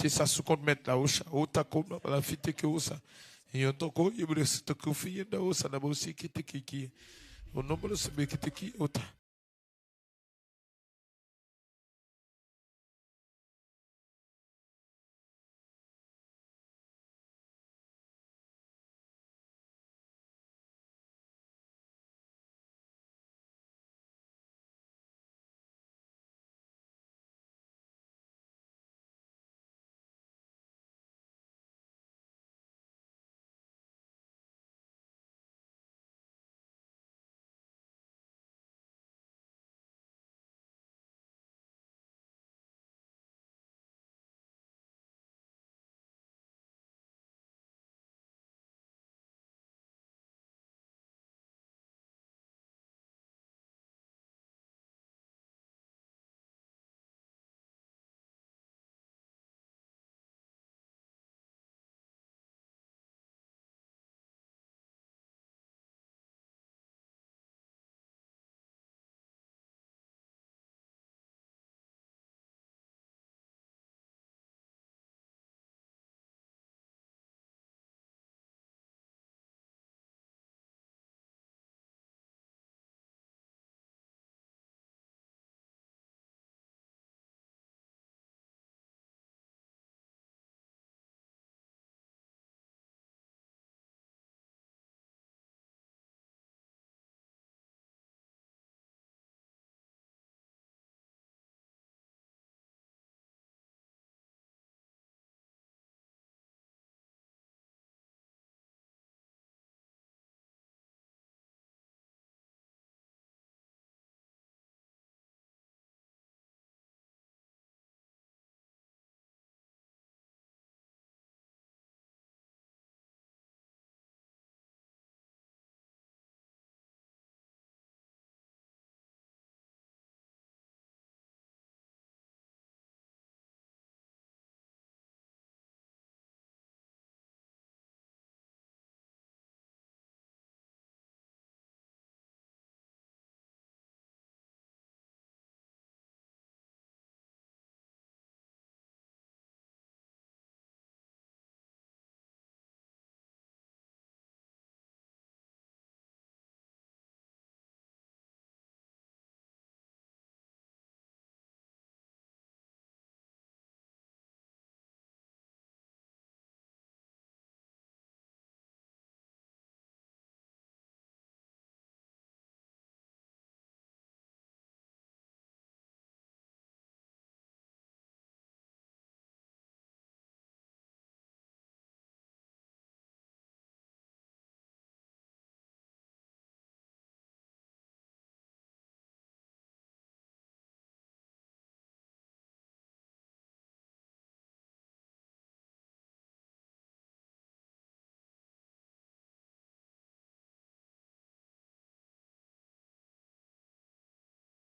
Te sa sou kont mèt la, ocha, ota koma la fite ke osa. Yon toko, yo bole se toko fiye da osa, na bosi kite kiki. O nombre se be kite ki ota.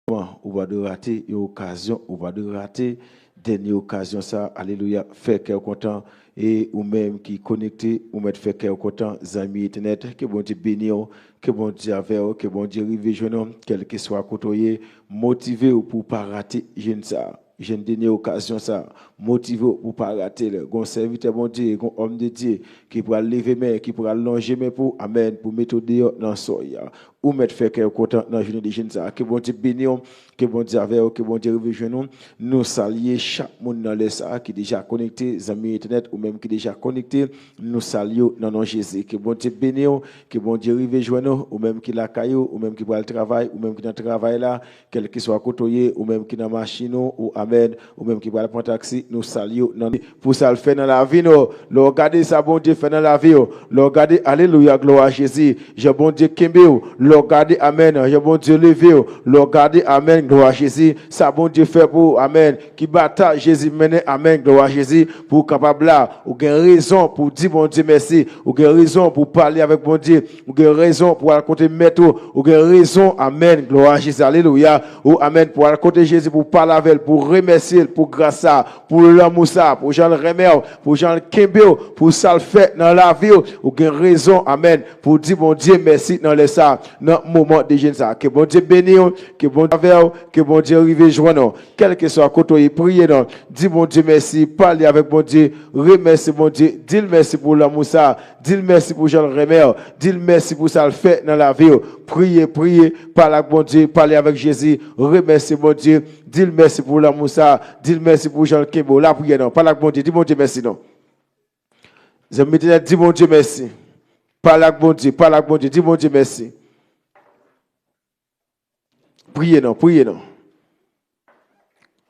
Ou pa dwe rate yon okazyon, ou pa dwe rate dènye okazyon sa, alelouya, fè kè w kontan, e ou menm ki konekte, ou mèt fè kè w kontan, zanmi entènèt, ke Bondye beni w, ke Bondye avè w, ke Bondye rive jwenn ou, kèlkeswa kote w ye, motive w pou w pa rate jèn sa. Jèn dènye okazyon sa, motive w pou w pa rate l. Gon sèvitè Bondye, gon òm de Dye ki pral leve men, ki pral lonje men pou, amèn, pou mete w deyò nan sòy a. Ou mèt fè kè w kontan nan jounen de jèn sa. Ke Bondye beni w, ke Bondye avè w, ke Bondye rive jwenn ou. Nou salye chak moun nan lè sa ki deja konekte, zanmi entènèt ou menm ki deja konekte, nou salye w nan non Jezi. Ke Bondye beni w, ke Bondye rive jwenn ou, ou menm ki lakay ou, ou menm ki pral travay, ou menm ki nan travay la, kèlkeswa kote w ye, ou menm ki nan machin ou, ou amèn, ou menm ki pral pran taksi, nou salye w nan pou sa l fè nan lavi nou. Lè w gade sa Bondye fè nan lavi w, lè w gade, alelouya, glwa a Jezi, jan Bondye kenbe w, lè w gade, amèn, jan Bondye leve w, lè w gade, amèn, glwa a Jezi, sa Bondye fè pou ou, amèn, ki batay Jezi mennen, amèn, glwa a Jezi, pou w kapab la, ou gen rezon pou w di Bondye mèsi, ou gen rezon pou w pale avèk Bondye, ou gen rezon pou w al kote mèt ou, ou gen rezon, amèn, glwa a Jezi, alelouya, ou, amèn, pou w al kote Jezi, pou w pale avè l, pou w remèsye l, pou gras sa, pou lanmou sa, pou jan l renmen w, pou jan l kenbe w, pou sa l fè nan lavi w, ou gen rezon, amèn, pou w di Bondye mèsi nan lè sa. nan moman de jèn sa. Ke Bondye beni w, ke Bondye avè w, ke Bondye rive jwenn ou. Kèlkeswa kote w ye, priye non. Di Bondye mèsi, pale avèk Bondye, remèsye Bondye, di l mèsi pou lanmou sa, di l mèsi pou jan l renmen w, di l mèsi pou sa l fè nan lavi w. Priye, priye, pale ak Bondye, pale avèk Jezi, remèsye Bondye, di l mèsi pou lanmou sa, di l mèsi pou jan l kenbe w. Lapriyè non, pale ak Bondye, di Bondye mèsi non. Zanmi Letènèl, di Bondye mèsi. Pale ak Bondye, pale ak Bondye, di Bondye mèsi. Priye non, priye non.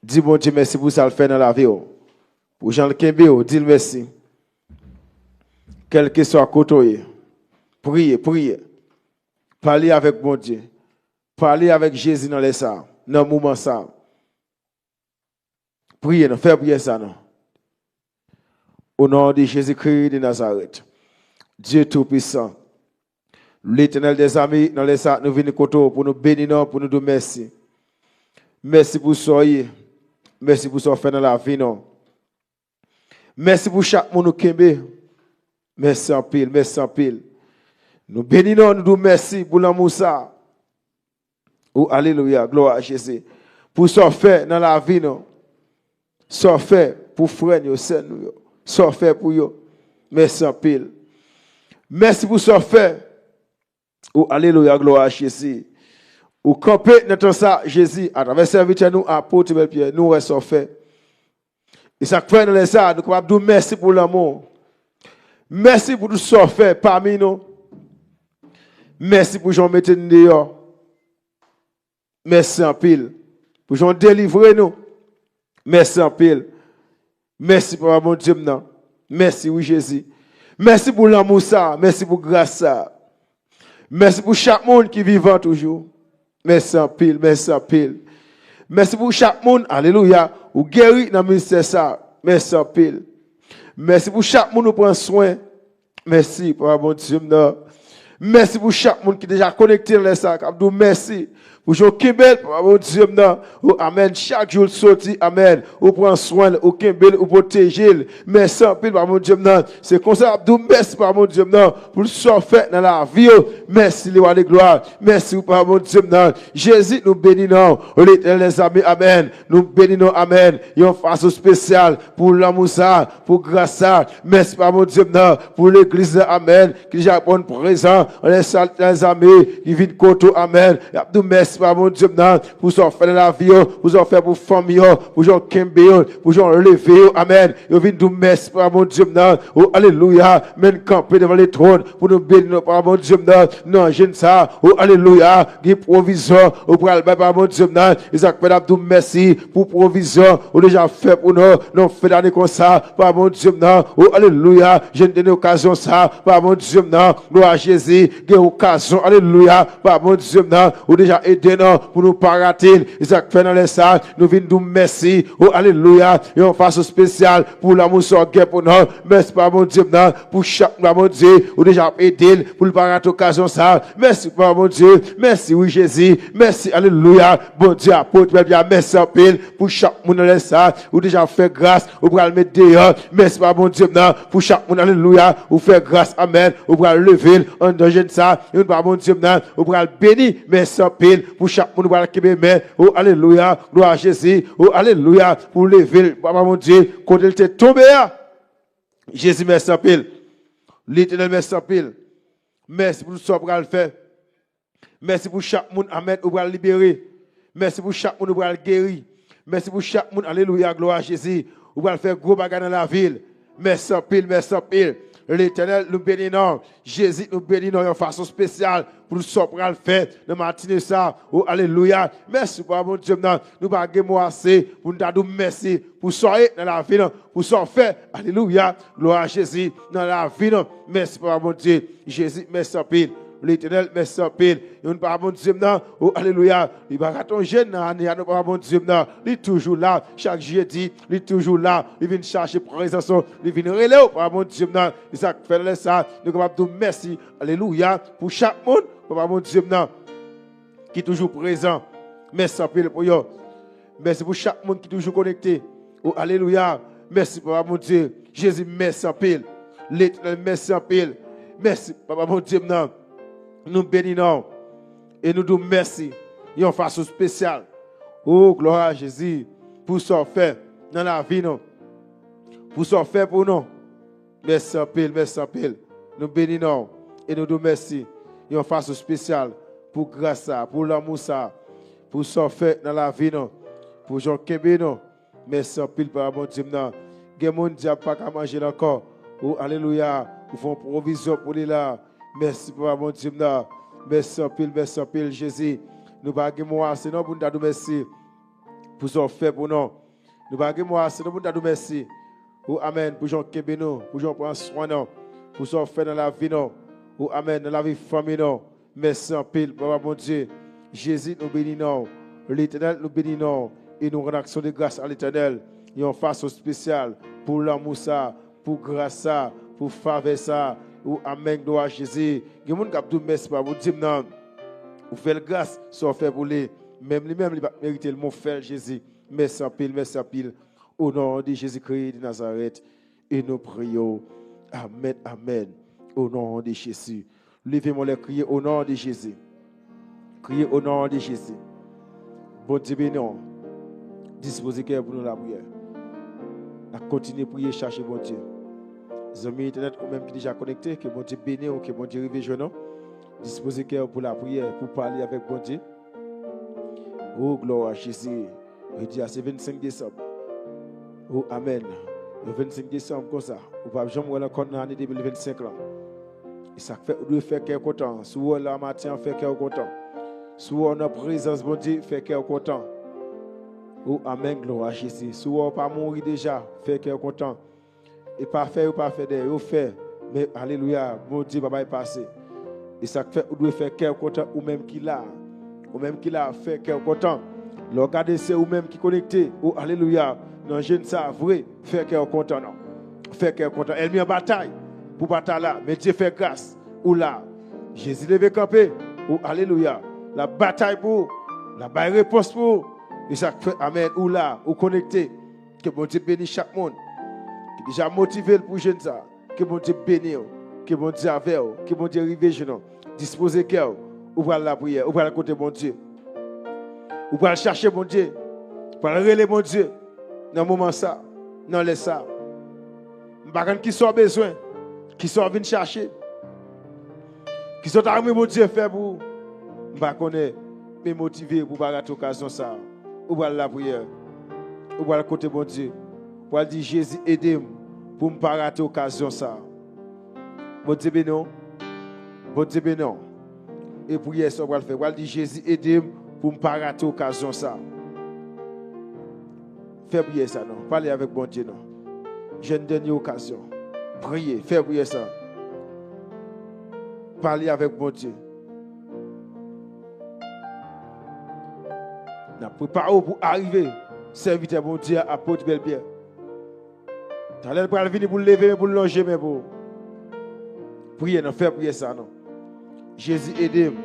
Di Bondye mèsi pou sa l fè nan lavi w. Pou jan l kenbe w, di l mèsi. Kèlkeswa kote w ye, priye, priye. Pale avèk Bondye. Pale avèk Jezi nan lè sa, nan moman sa. Priye non, fè priyè sa non. Au nom de Jésus-Christ de Nazareth, Dieu Tout-Puissant, Letènèl dèzame, nan lè sa nou vini kote w pou nou beni non, pou nou di w mèsi. Mèsi pou sa w ye. Mèsi pou sa w fè nan lavi nou. Mèsi pou chak moun ou kenbe. Mèsi anpil, mèsi anpil. Nou beni non, nou di w mèsi pou lanmou sa. O alelouya, glwa a Jezi. Pou sa w fè nan lavi nou. Sa w fè pou frè n yo, sè nou yo. Sa w fè pou yo. Mèsi anpil. Mèsi pou sa w fè. O alelouya, glwa a Jezi. Ou kanpe nan tan sa, Jezi, atravè sèvitè nou, apot Bèl Pyè, nou wè sa w fè. E sa k fè nan lè sa, nou kapab di w mèsi pou lanmou. Mèsi pou tout sa w fè pami nou. Mèsi pou jan w mete n deyò. Mèsi anpil. Pou jan w delivre nou. Mèsi anpil. Mèsi, Papa Bondye m nan. Mèsi, wi, Jezi. Mèsi pou lanmou sa. Mèsi pou gras sa. Mèsi pou chak moun ki vivan toujou. Mèsi anpil, mèsi anpil. Mèsi pou chak moun, alelouya, ou geri nan ministè sa. Mèsi anpil. Mèsi pou chak moun ou pran swen. Mèsi, Papa Bondye m nan. Mèsi pou chak moun ki deja konekte nan lè sa, k ap di w mèsi. Pou jan w kenbe l, Papa Bondye m nan. O, amèn. Chak jou l soti, amèn. Ou pran swen l, ou kenbe l, ou pwoteje l. Mèsi anpil, Papa Bondye m nan. Se konsa n ap di w mèsi, Papa Bondye m nan, pou sa w fè nan lavi yo. Mèsi, le roi de gloire. Mèsi, Papa Bondye m nan. Jezi, nou beni non w. Letènèl dèzame, amèn. Nou beni non w, amèn. Yon fason espesyal pou lanmou sa, pou gras sa. Mèsi, Papa Bondye m nan, pou legliz la, amèn, ki deja reponn prezan. Letènèl dèzame, ki vin kote w, amèn. Y ap di w mèsi, Papa Bondye m nan, pou sa w fè nan lavi yo, pou sa w fè pou fanmi yo, pou jan w kenbe yo, pou jan w leve yo, amèn. Yo vin di w mèsi, Papa Bondye m nan. O, alelouya. Men n kanpe devan letwòn pou nou beni non w, Papa Bondye m nan, nan jèn sa. O, alelouya. Gen pwovizyon ou pral bay, Papa Bondye m nan. E sa k fè n ap di w mèsi pou pwovizyon ou deja fè pou nou nan fen dane konsa, Papa Bondye m nan. O, alelouya. Jèn dènye okazyon sa, Papa Bondye m nan. Glwa a Jezi. Gen okazyon, alelouya, Papa Bondye m nan, ou deja ede nou pou nou pa rate l. E sa k fè nan lè sa, nou vin di w mèsi. O, alelouya. Yon fason espesyal pou lanmou sa w gen pou nou. Mèsi, Papa Bondye m nan, pou chak moun, Papa Bondye, ou deja ap ede l pou l pa rate okazyon sa. Mèsi, Papa Bondye. Mèsi, wi, Jezi. Mèsi, alelouya. Bondye, apot Bèl Pyè, mèsi anpil pou chak moun nan lè sa. Ou deja fè gras, ou pral met deyò. Mèsi, Papa Bondye m nan, pou chak moun, alelouya. Ou fè gras, amèn. Ou pral leve l anndan jèn sa. Yon, Papa Bondye m nan, ou pral beni. Mèsi anpil pou chak moun ou pral kenbe men. O, alelouya. Glwa a Jezi. O, alelouya. Pou leve l, Papa Bondye, kote l te tonbe a. Jezi, mèsi anpil. Letènèl, mèsi anpil. Mèsi pou tout sa w pral fè. Mèsi pou chak moun, amèn, ou pral libere. Mèsi pou chak moun ou pral geri. Mèsi pou chak moun, alelouya, glwa a Jezi, ou pral fè gwo bagay nan lavi l. Mèsi anpil, mèsi anpil. Letènèl, nou beni non w. Jezi, nou beni non w yon fason espesyal pou tout sa w pral fè nan matine sa. O, alelouya. Mèsi, Papa Bondye m nan. Nou pa gen mo ase pou n ta di w mèsi pou sa w ye nan lavi nou, pou sa w fè. Alelouya. Glwa a Jezi nan lavi nou. Mèsi, Papa Bondye. Jezi, mèsi anpil. Letènèl, mèsi anpil. Yon, Papa Bondye m nan. O, alelouya. Li pa rate yon jèn nan ane a non, Papa Bondye m nan. Li toujou la. Chak jedi, li toujou la. Li vin chache prezans ou. Li vin rele w, Papa Bondye m nan. E sa k fè nan lè sa, nou kapab di w mèsi. Alelouya. Pou chak moun, Papa Bondye m nan, ki toujou prezan. Mèsi anpil pou yo. Mèsi pou chak moun ki toujou konekte. O, alelouya. Mèsi, Papa Bondye. Jezi, mèsi anpil. Letènèl, mèsi anpil. Mèsi, Papa Bondye m nan. Nou beni non w. E nou di w mèsi yon fason espesyal. O, glwa a Jezi, pou sa w fè nan lavi nou. Pou sa w fè pou nou. Mèsi anpil, mèsi anpil. Nou beni non w. E nou di w mèsi yon fason espesyal pou gras sa, pou lanmou sa, pou sa w fè nan lavi nou, pou jan w kenbe nou. Mèsi anpil, Papa Bondye m nan. Gen moun dyab pa ka manje l ankò. O, alelouya. Ou fè yon pwovizyon pou li la. Mèsi, Papa Bondye m nan. Mèsi anpil, mèsi anpil, Jezi. Nou pa gen mo ase non pou n ta di w mèsi pou sa w fè pou nou. Nou pa gen mo ase non pou n ta di w mèsi. O, amèn, pou jan w kenbe nou, pou jan w pran swen nou, pou sa w fè nan lavi nou. O, amèn, nan lavi fanmi nou. Mèsi anpil, Papa Bondye. Jezi, nou beni non w. Letènèl, nou beni non w. E nou rann aksyon de gras a Letènèl yon fason espesyal pou lanmou sa, pou gras sa, pou favè sa. O, amèn, glwa a Jezi. Gen moun k ap di w mèsi, Papa Bondye m nan. Ou fè l gras, sa w fè pou li. Menm li menm, li pa t merite l, men w fè l, Jezi. Mèsi anpil, mèsi anpil. O non de Jezikri de Nazarèt, e nou priye w. Amèn, amèn. O non de Jezi. Leve men w lè, kriye, o non de Jezi. Kriye, o non de Jezi. Bondye beni w. Dispoze kè w pou nou lapriyè. N ap kontinye priye, chache Bondye. Zanmi entènèt, ou menm ki deja konekte, ke Bondye beni w, ke Bondye rive jwenn ou. Dispoze kè w pou lapriyè, pou pale avèk Bondye. O, glwa a Jezi. Jodi a se vennsenk desanm. O, amèn. Yon vennsenk desanm konsa, ou p ap janm wè l ankò nan ane de mil vennsenk lan. E sa k fè ou dwe fè kè w kontan. Si w wè w la maten an, fè kè w kontan. Si w wè w nan prezans Bondye, fè kè w kontan. O, amèn, glwa a Jezi. Si w wè w pa mouri deja, fè kè w kontan. E pa fè yo pa fè dèyè, yo fè. Men, alelouya, Bondye pa bay pase. E sa k fè ou dwe fè kè w kontan, ou menm ki la. Ou menm ki la, fè kè w kontan. Lè w gade se ou menm ki konekte, o, alelouya, nan jèn sa vre, fè kè w kontan non. Fè kè w kontan. Ènmi an batay pou batay la, men Dye fè gras, ou la. Jezi leve kanpe, o, alelouya. L ap batay pou ou, l ap bay repons pou ou. E sa k fè, amèn, ou la, ou konekte. Ke Bondye beni chak moun ki deja motive l pou jèn sa. Ke Bondye beni w. Ke Bondye avè w. Ke Bondye rive jwenn ou. Dispoze kè w. Ou pral lapriyè. Ou pral kote Bondye. Ou pral chache Bondye. Ou pral rele Bondye nan moman sa, nan lè sa. M pa konn kisa w bezwen, kisa w vin chache. Kisa w ta renmen Bondye fè pou ou? M pa konnen, men motive pou w pa rate okazyon sa a. Ou pral lapriyè. Ou pral kote Bondye. Ou pral di, Jezi, ede m pou m pa rate okazyon sa a. Bondye beni w. Bondye beni w. E priyè sa w pral fè. Ou pral di, Jezi, ede m pou m pa rate okazyon sa a. Fè priyè sa non. Pale avèk Bondye non. Jèn dènye okazyon. Priye, fè priyè sa. Pale avèk Bondye. N ap prepare w pou arive sèvitè Bondye a, apot Bèlbyè. Talè l pral vini pou l leve men, pou l lonje men pou ou. Priye non, fè priyè sa non. Jezi, ede m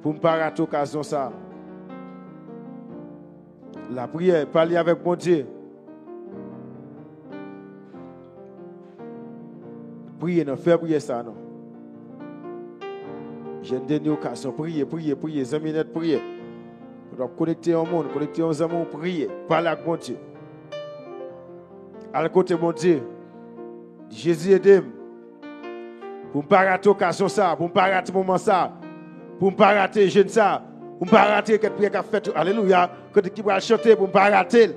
pou m pa rate okazyon sa. Lapriyè, pale avèk Bondye. Priye non, fè priyè sa non. Jèn dènye okazyon, priye, priye, priye, zanmi nèt, priye. Ou ap konekte yon moun, konekte yon zanmi w, priye, pale ak Bondye. Al kote Bondye. Jezi, ede m pou m pa rate okazyon sa, pou m pa rate moman sa, pou m pa rate jèn sa, pou m pa rate kèk priyè k ap fèt yo. Alelouya. Kote ki pral chante pou m pa rate l.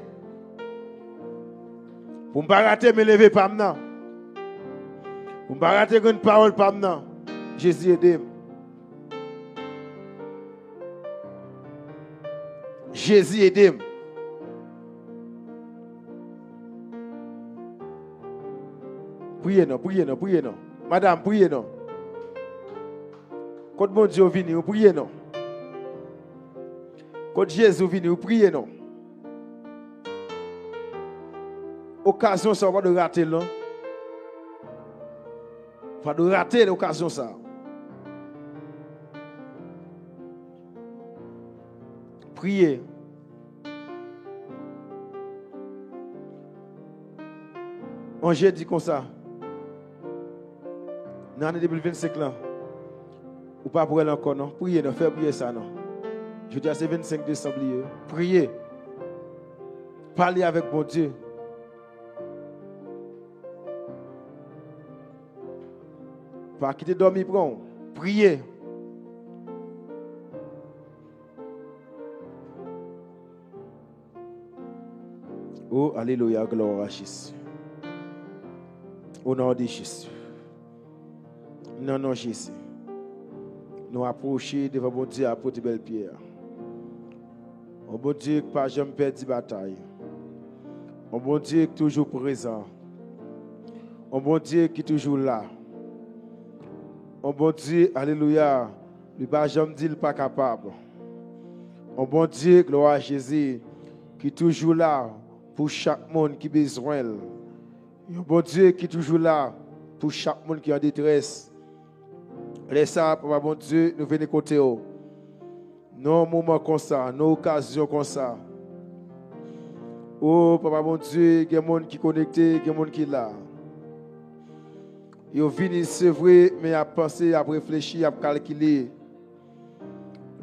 Pou m pa rate men leve pa m nan. Pou m pa rate grenn pawòl pa m nan. Jezi, ede m. Jezi, ede m. Priye non, priye non, priye non. Madanm, priye non. Kot Bondye w vini, ou priye non. Kot Jezi w vini, ou priye non. Okazyon sa, ou pa dwe rate l non. Ou pa dwe rate l, okazyon sa. Priye. Yon jedi konsa, nan ane de mil vennsenk lan, Ou pa pou wè l ankò non. Priye non, fè priyè sa non. Jodi a se vennsenk desanm li ye. Priye. Pale avèk Bondye. Pa kite dòmi pran w. Priye. Oh, alelouya, glwa a Jezi. O non de Jezi. Nan non Jezi. Nou apwoche devan Bondye a pote bèl pyè a. On Bondye ki pa janm pèdi batay. On Bondye ki toujou prezan. On Bondye ki toujou la. On Bondye, alelouya, li pa janm di l pa kapab. On Bondye, glwa a Jezi, ki toujou la pou chak moun ki bezwen l. Yon Bondye ki toujou la pou chak moun ki an detrès. Lè sa a, Papa Bondye, nou vini kote w. Nan yon moman konsa, nan yon okazyon konsa. O, Papa Bondye, gen moun ki konekte, gen moun ki la. Yo vini, se vre, men y ap panse, y ap reflechi, y ap kalkile.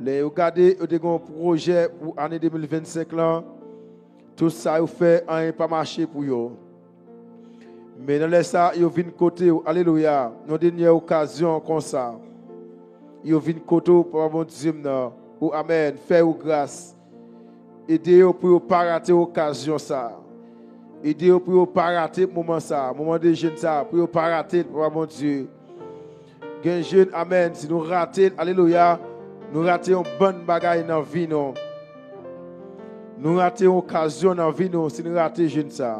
Lè yo gade, yo te gen yon pwojè pou ane de mil vennsenk lan. Tout sa yo fè, anyen pa mache pou yo. Men nan lè sa, yo vin kote w, alelouya, nan dènyè okazyon konsa. Yo vin kote w, Papa Bondye m nan. O amèn, fè yo gras. Ede yo pou yo pa rate okazyon sa. Ede yo pou yo pa rate moman sa, moman de jèn sa, pou yo pa rate l, Papa Bondye. Gen jèn, amèn, si nou rate l, alelouya, nou rate yon bann bagay nan vi nou. Nou rate yon okazyon nan vi nou si nou rate jèn sa.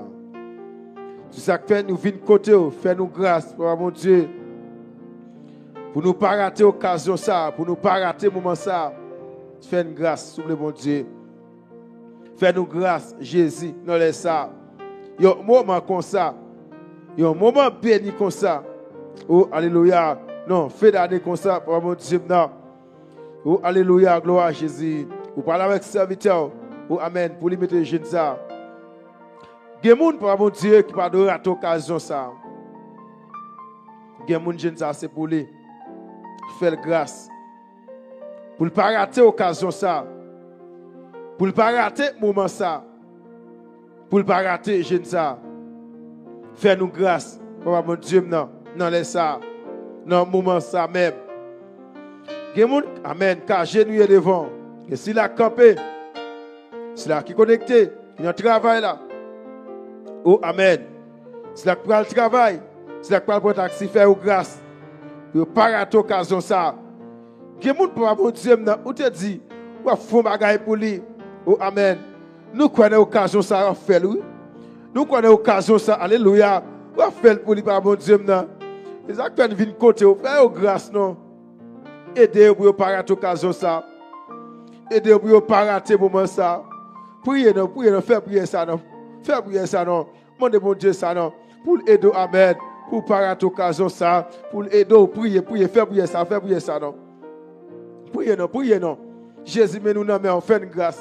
Se sa k fè nou vin kote w, fè nou gras, Papa Bondye. Pou nou pa rate okazyon sa, pou nou pa rate moman sa. Fè n gras, souple Bondye. Fè nou gras, Jezi, nan lè sa. Yon moman konsa. Yon moman beni konsa. O, alelouya. Non, fen dane konsa, Papa Bondye m nan. O, alelouya, glwa a Jezi. Ou pale avèk sèvitè w. O, amèn. Pou li mete jèn sa. Gen moun, Papa Bondye, ki pa dwe rate okazyon sa. Gen moun, jèn sa, se pou li. Fè l gras. Pou l pa rate okazyon sa. Pou l pa rate moman sa. Pou l pa rate jèn sa. Fè nou gras, Papa Bondye m nan, nan lè sa, nan moman sa menm. Gen moun, amèn, k ajenouye devan w. Gen sila k kanpe, sila ki konekte, ki nan travay la. O, amèn. Sila k pral travay, sila k pral pran taksi, fè yo gras. Pou yo pa rate okazyon sa. Gen moun, Papa Bondye m nan, ou te di, w ap fè yon bagay pou li. O, amèn. Nou kwè nan okazyon sa, w ap fè l, wi. Nou kwè nan okazyon sa, alelouya. W ap fè l pou li, Papa Bondye m nan. E sa k fè n vin kote w, fè yo gras, non. Ede yo pou yo pa rate okazyon sa. Ede yo pou yo pa rate moman sa. Priye, non, priye, non, fè priyè sa, non. Fè priyè sa, non. Mande Bondye sa non, pou l ede w, amèn, pou w pa rate okazyon sa, pou l ede w, priye, priye, fè priyè sa, fè priyè sa non. Priye non, priye non. Jezi, men nou nan men w, fè n gras.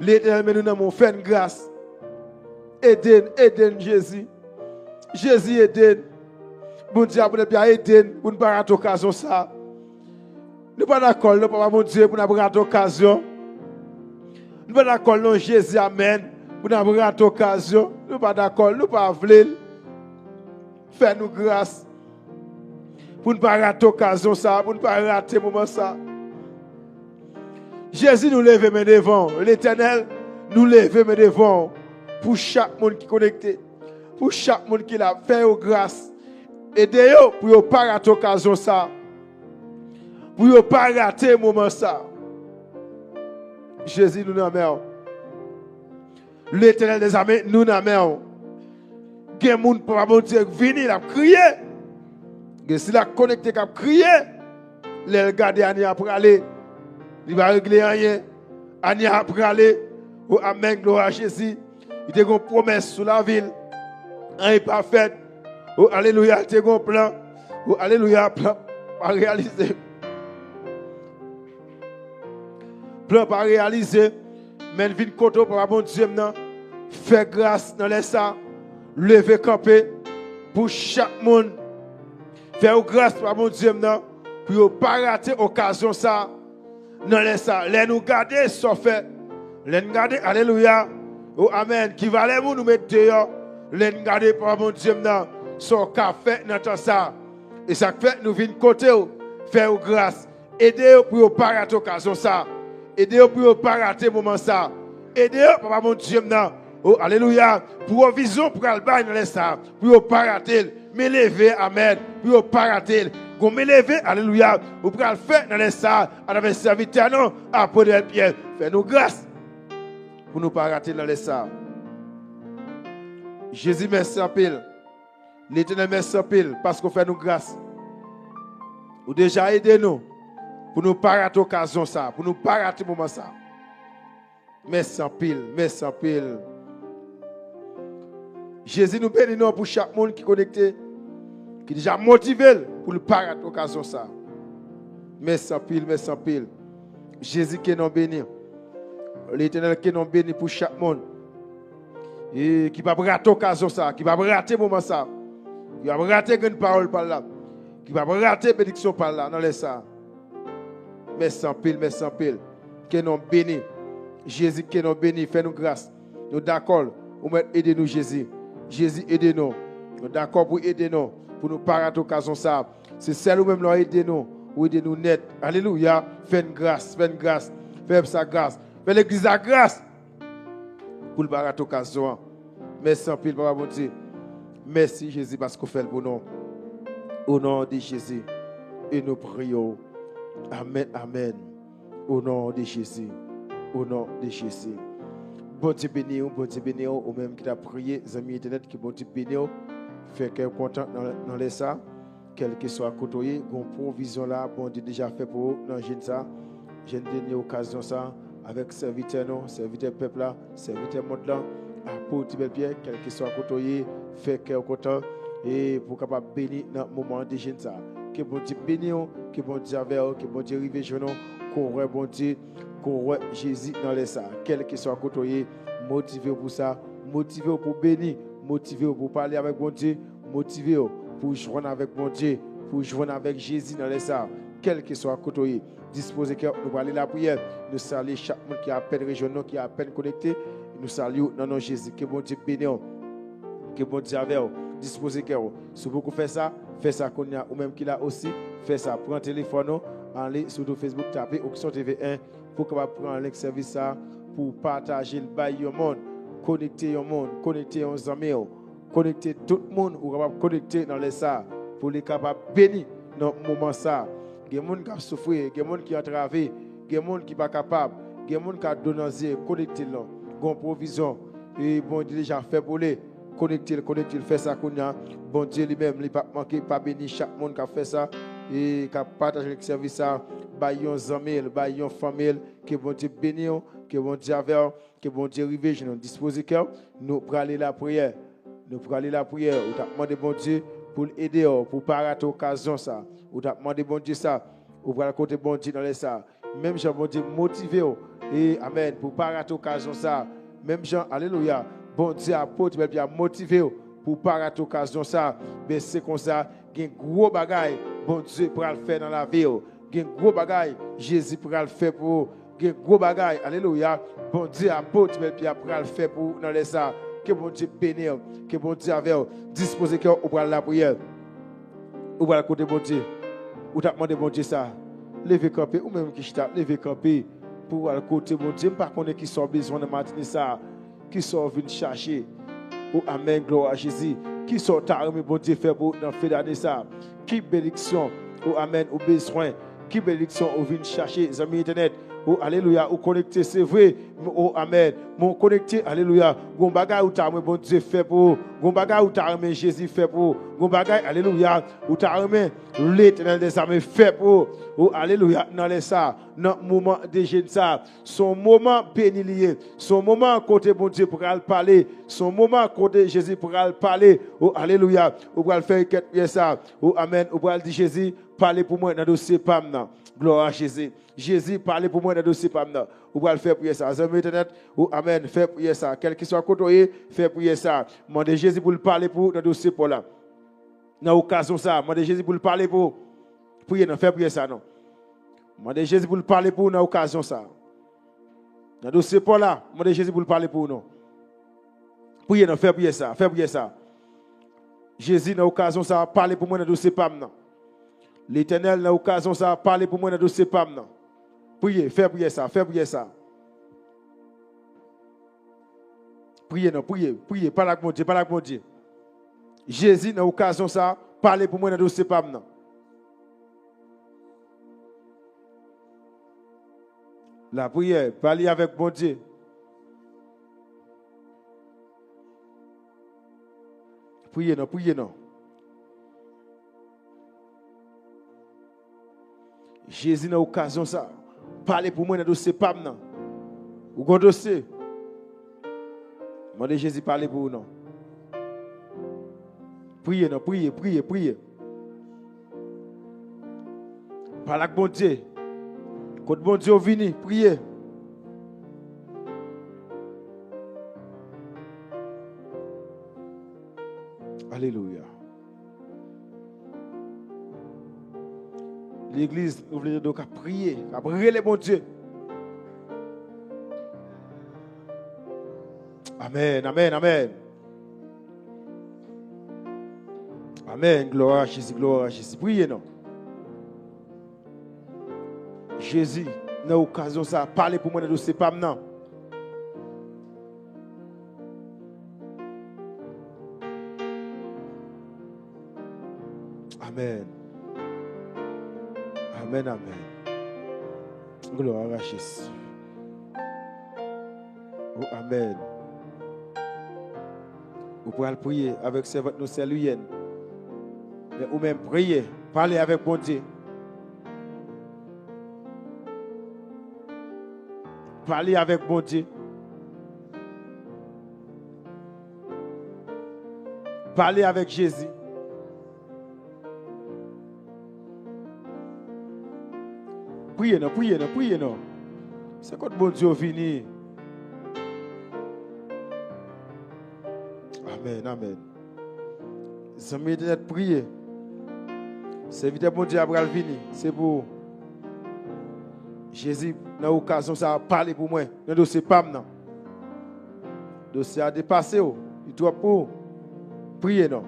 Letènèl, men nou nan men w, fè n gras. Ede n, ede n, Jezi. Jezi, ede n. Bondye a poutèt pye a, ede n pou n pa rate okazyon sa. Nou pa dakò l non, Papa Bondye, pou n ap rate okazyon. Nou pa dakò l non, Jezi, amèn, pou n ap rate okazyon. Nou pa dakò l, nou pa vle l. Fè nou gras pou n pa rate okazyon sa, pou n pa rate moman sa. Jezi, nou leve men devan w. Letènèl, nou leve men devan w pou chak moun ki konekte, pou chak moun ki la. Fè yo gras. Ede yo pou yo pa rate okazyon sa. Pou yo pa rate moman sa. Jezi, nou nan men w. Letènèl dèzame, nou nan men w. Gen moun, Papa Bondye, k vini, l ap kriye. Gen sila k konekte k ap kriye. Lè l gade ane a prale, li pa regle anyen. Ane a prale. O, amèn, glwa a Jezi. Li te gen yon pwomès sou lavi l. Anyen pa fèt. O, alelouya, li te gen yon plan. O, alelouya, plan pa reyalize. Plan pa reyalize. Men vin kote w, Papa Bondye m nan. Fè gras nan lè sa. Leve kanpe pou chak moun. Fè yo gras, Papa Bondye m nan. pou yo pa rate okazyon sa a. Nan lè sa a, lè nou gade sa w fè, lè n gade, alelouya, o amèn, ki valè moun ou met deyò, lè n gade, Papa Bondye m nan, sa w ka fè nan tan sa a. E sa k fè nou vin kote w, fè yo gras, ede yo pou yo pa rate okazyon sa a, ede yo pou yo pa rate moman sa a, ede yo, Papa Bondye m nan, o alelouya, pwovizyon pral bay nan lè sa a, pou yo pa rate l. Men leve, amèn, pou yo pa rate l. Gon men leve, alelouya, ou pral fè nan lè sa a, atravè sèvitè nou, apot Pierre. Fè nou gras pou nou pa rate l nan lè sa a. Jezi, mèsi anpil. Letènèl, mèsi anpil, paske w fè nou gras. Ou deja ede nou pou nou pa rate okazyon sa a, pou nou pa rate moman sa a. Mèsi anpil, mèsi anpil. Jezi, nou beni non pou chak moun ki konekte, ki deja motive l pou l pa rate okazyon sa a. Mèsi anpil, mèsi anpil. Jezi, ke non beni. Letènèl, ke non beni pou chak moun, e, ki p ap rate okazyon sa a, ki p ap rate moman sa a, ki p ap rate grenn pawòl pa l la, ki p ap rate benediksyon pa l la nan lè sa a. Mèsi anpil, mèsi anpil. Ke non beni. Jezi, ke non beni. Fè nou gras. Nou dakò. Ou mèt ede nou, Jezi. Jezi, ede nou. Nou dakò pou ede nou, pou nou pa rate okazyon sa a. Se sèl ou menm lè w ede nou. Ou ede nou nèt. Alelouya. Fè n gras, fè n gras. Fè pèp sa gras. Fè legliz la gras pou l pa rate okazyon an. Mèsi anpil, Papa Bondye. Mèsi, Jezi, paske w fè l pou nou. O non de Jezi, e nou priye w. Amèn, amèn. O non de Jezi. O non de Jezi. Bondye beni w, Bondye beni w, ou menm ki t ap priye, zanmi entènèt, ke Bondye beni w. Fè kè w kontan nan, nan lè sa a. Kèlkeswa kote w ye, gon pwovizyon la, Bondye deja fè pou ou nan jèn sa. Jèn dènye okazyon sa, avèk sèvitè nou, sèvitè pèp la, sèvitè mond lan, apot Ibèl Pyè, kèlkeswa kote w ye, fè kè w kontan, e pou w kapab beni nan moman de jèn sa. Ke Bondye beni w, ke Bondye avè w, ke Bondye rive jwenn ou, ke w wè Bondye, ke w wè Jezi nan lè sa. Kèlkeswa kote w ye, motive w pou sa, motive w pou beni, motive w pou pale avèk Bondye, motive w pou jwenn avèk Bondye, pou jwenn avèk Jezi nan lè sa a. Kèlkeswa kote w ye, dispoze kè w, nou prale lapriyè. Nou salye chak moun ki apèn rejwenn nou, ki apèn konekte. Nou salye w nan non Jezi. Ke Bondye beni w. Ke Bondye avè w. Dispoze kè w. Si w poko fè sa, fè sa kounye a. Ou menm ki la osi, fè sa. Pran telefòn ou, ale sou tou Facebook, tape Onksyon T V en. Pou w kapab pran link sèvis sa a, pou w pataje l bay yon moun, konekte yon moun, konekte yon zanmi w, konekte tout moun ou kapab konekte nan lè sa a, pou li kapab beni nan moman sa a. Gen moun k ap soufri, gen moun ki antrave, gen moun ki pa kapab, gen moun k ap dlo nan zye, konekte l non. Gon pwovizyon, e Bondye deja fè pou li. Konekte l, konekte l, fè sa kounye a. Bondye li menm, li p ap manke pa beni chak moun k ap fè sa, e k ap pataje link sèvis sa a, bay yon zanmi l, bay yon fanmi l, ke Bondye beni w, ke Bondye avè w, ke Bondye rive jwenn ou. Dispoze kè w, nou prale lapriyè. Nou prale lapriyè. Ou t ap mande Bondye pou l ede w, pou w pa rate okazyon sa. Ou t ap mande Bondye sa. Ou pral kote Bondye nan lè sa. Menm jan Bondye motive w, e amèn, pou w pa rate okazyon sa. Menm jan, alelouya, Bondye apot Ibèl Pyè a motive w pou w pa rate okazyon sa. Ben se konsa, gen gwo bagay Bondye pral fè nan lavi w. Gen gwo bagay Jezi pral fè pou ou. Gen gwo bagay, alelouya, Bondye apot Ibèl Pyè a pral fè pou ou nan lè sa. Ke Bondye beni w. Ke Bondye avè w. Dispoze kè w, ou pral lapriyè. Ou pral kote Bondye. Ou t ap mande Bondye sa. Leve kanpe, ou menm ki chita, leve kanpe pou w al kote Bondye. M pa konnen kisa w bezwen nan matine sa. Kisa w vin chache. O amèn, glwa a Jezi. Kisa w ta renmen Bondye fè pou ou nan fen dane sa? Ki benediksyon, o amèn, ou bezwen? Ki benediksyon ou vin chache, zanmi entènèt? O alelouya, ou konekte, se vre. O amèn. Men w konekte, alelouya. Gon bagay ou ta renmen Bondye fè pou ou. Gon bagay ou ta renmen Jezi fè pou ou. Gon bagay, alelouya, ou ta renmen Letènèl dèzame fè pou ou. O alelouya, nan lè sa, nan moman de jèn sa. Se yon moman beni li ye. Se yon moman kote Bondye pral pale. Se yon moman kote Jezi pral pale. O alelouya. Ou pral fè rekèt priyè sa. O amèn. Ou pral di, Jezi, pale pou mwen nan dosye pa m nan. Glwa a Jezi. Jezi, pale pou mwen nan dosye pa m nan. Ou pral fè priyè sa. Zanmi entènèt, o amèn. Fè priyè sa. Kèlkeswa kote w ye, fè priyè sa. Mande Jezi pou l pale pou ou nan dosye pa w la. Nan okazyon sa, mande Jezi pou l pale pou ou. Priye non, fè priyè sa non. Mande Jezi pou l pale pou ou nan okazyon sa. Nan dosye pa w la, mande Jezi pou l pale pou ou non. Priye non, fè priyè sa, fè priyè sa. Jezi, nan okazyon sa, pale pou mwen nan dosye pa m nan. Letènèl, nan okazyon sa, pale pou mwen nan dosye pa m nan. Priye, fè priyè sa, fè priyè sa. Priye non, priye, priye, pale ak Bondye, pale ak Bondye. Jezi, nan okazyon sa, pale pou mwen nan dosye pa m nan. Lapriyè, pale avèk Bondye. Priye non, priye non. Jezi, nan okazyon sa, pale pou mwen nan dosye pa m nan. Ou gon dosye? Mande Jezi pale pou ou non. Priye non, priye, priye, priye. Pale ak Bondye. Kot Bondye w vini, priye. Alelouya. Legliz, nou vle tande w k ap priye, k ap rele Bondye. Amèn, amèn, amèn. Amèn, glwa a Jezi, glwa a Jezi. Priye non. Jezi, nan okazyon sa, pale pou mwen nan dosye pa m nan. Amèn. Amèn, amèn. Glwa a Jezi. O, amèn. Ou pral priye avèk sèvant nou sè Liyèn. Men ou menm priye, pale avèk Bondye. Pale avèk Bondye. Pale avèk Jezi. Priye non, priye non, priye non. Se kot Bondye w vini. Amèn, amèn. Zanmi entènèt, priye. Sèvitè Bondye a pral vini. Se pou ou. Jezi, nan okazyon sa a, pale pou mwen. Nan dosye pa m nan. Dosye a depase w. Li twòp pou ou. Priye non.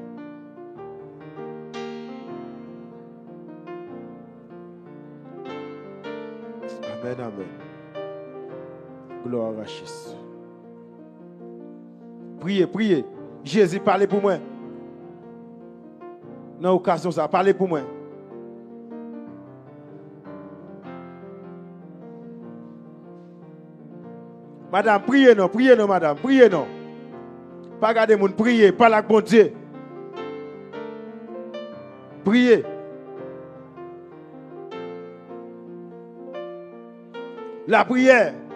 Amèn, amèn. Glwa a Jezi. Priye, priye. Jezi, pale pou mwen. Nan okazyon sa, pale pou mwen. Madanm, priye non, priye non, madanm, priye non. Pa gade moun, priye, pale ak Bondye. Priye. Lapriyè.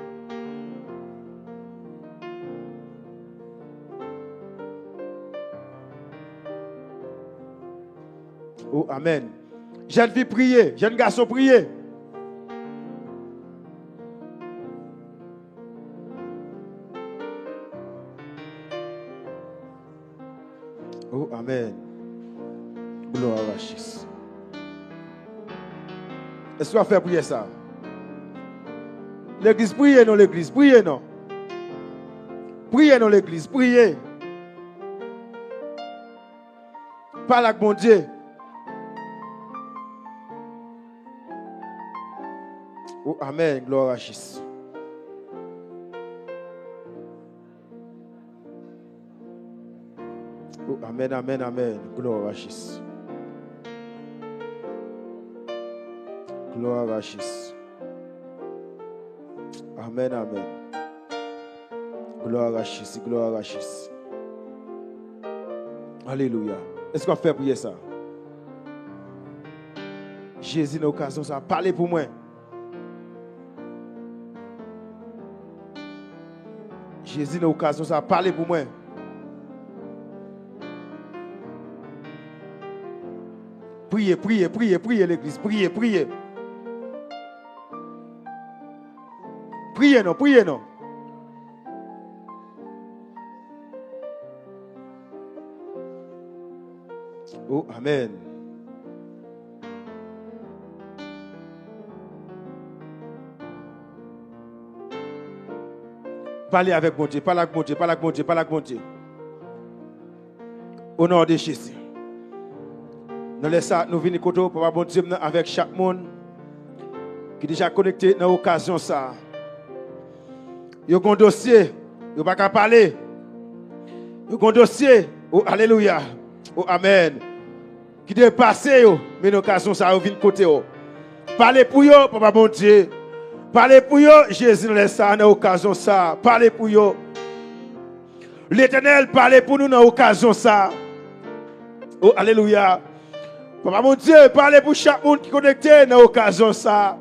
O, amèn. Jèn fi, priye. Jèn gason, priye. O, amèn. Glwa a Jezi. Èske w ap fè priyè sa? Legliz, priye non, legliz, priye non. Priye non, legliz, priye. Pale ak Bondye. O, amèn. Glwa a Jezi. O, amèn, amèn, amèn. Glwa a Jezi. Glwa a Jezi. Amèn, amèn. Glwa a Jezi, glwa a Jezi. Alelouya. Èske w ap fè priyè sa? Jezi, nan okazyon sa, pale pou mwen. Jezi, nan okazyon sa, pale pou mwen. Priye, priye, priye, priye, legliz. Priye, priye. Priye non, priye non. O, amèn. Pale avèk Bondye, pale ak Bondye, pale ak Bondye, pale ak Bondye. O non de Jezi. Nan lè sa, nou vini kote w, Papa Bondye m nan, avèk chak moun ki deja konekte nan okazyon sa a. Yo gon dosye, yo pa ka pale. Yo gon dosye, o alelouya, o amèn, ki depase yo, men nan okazyon sa a, yo vin kote w. Pale pou yo, Papa Bondye. Pale pou yo, Jezi, nan lè sa a, nan okazyon sa a. Pale pou yo. Letènèl, pale pou nou nan okazyon sa a. O alelouya. Papa Bondye, pale pou chak moun ki konekte nan okazyon sa a.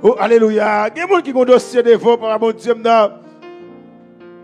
O alelouya. Gen moun ki gon dosye devan w, Papa Bondye m nan.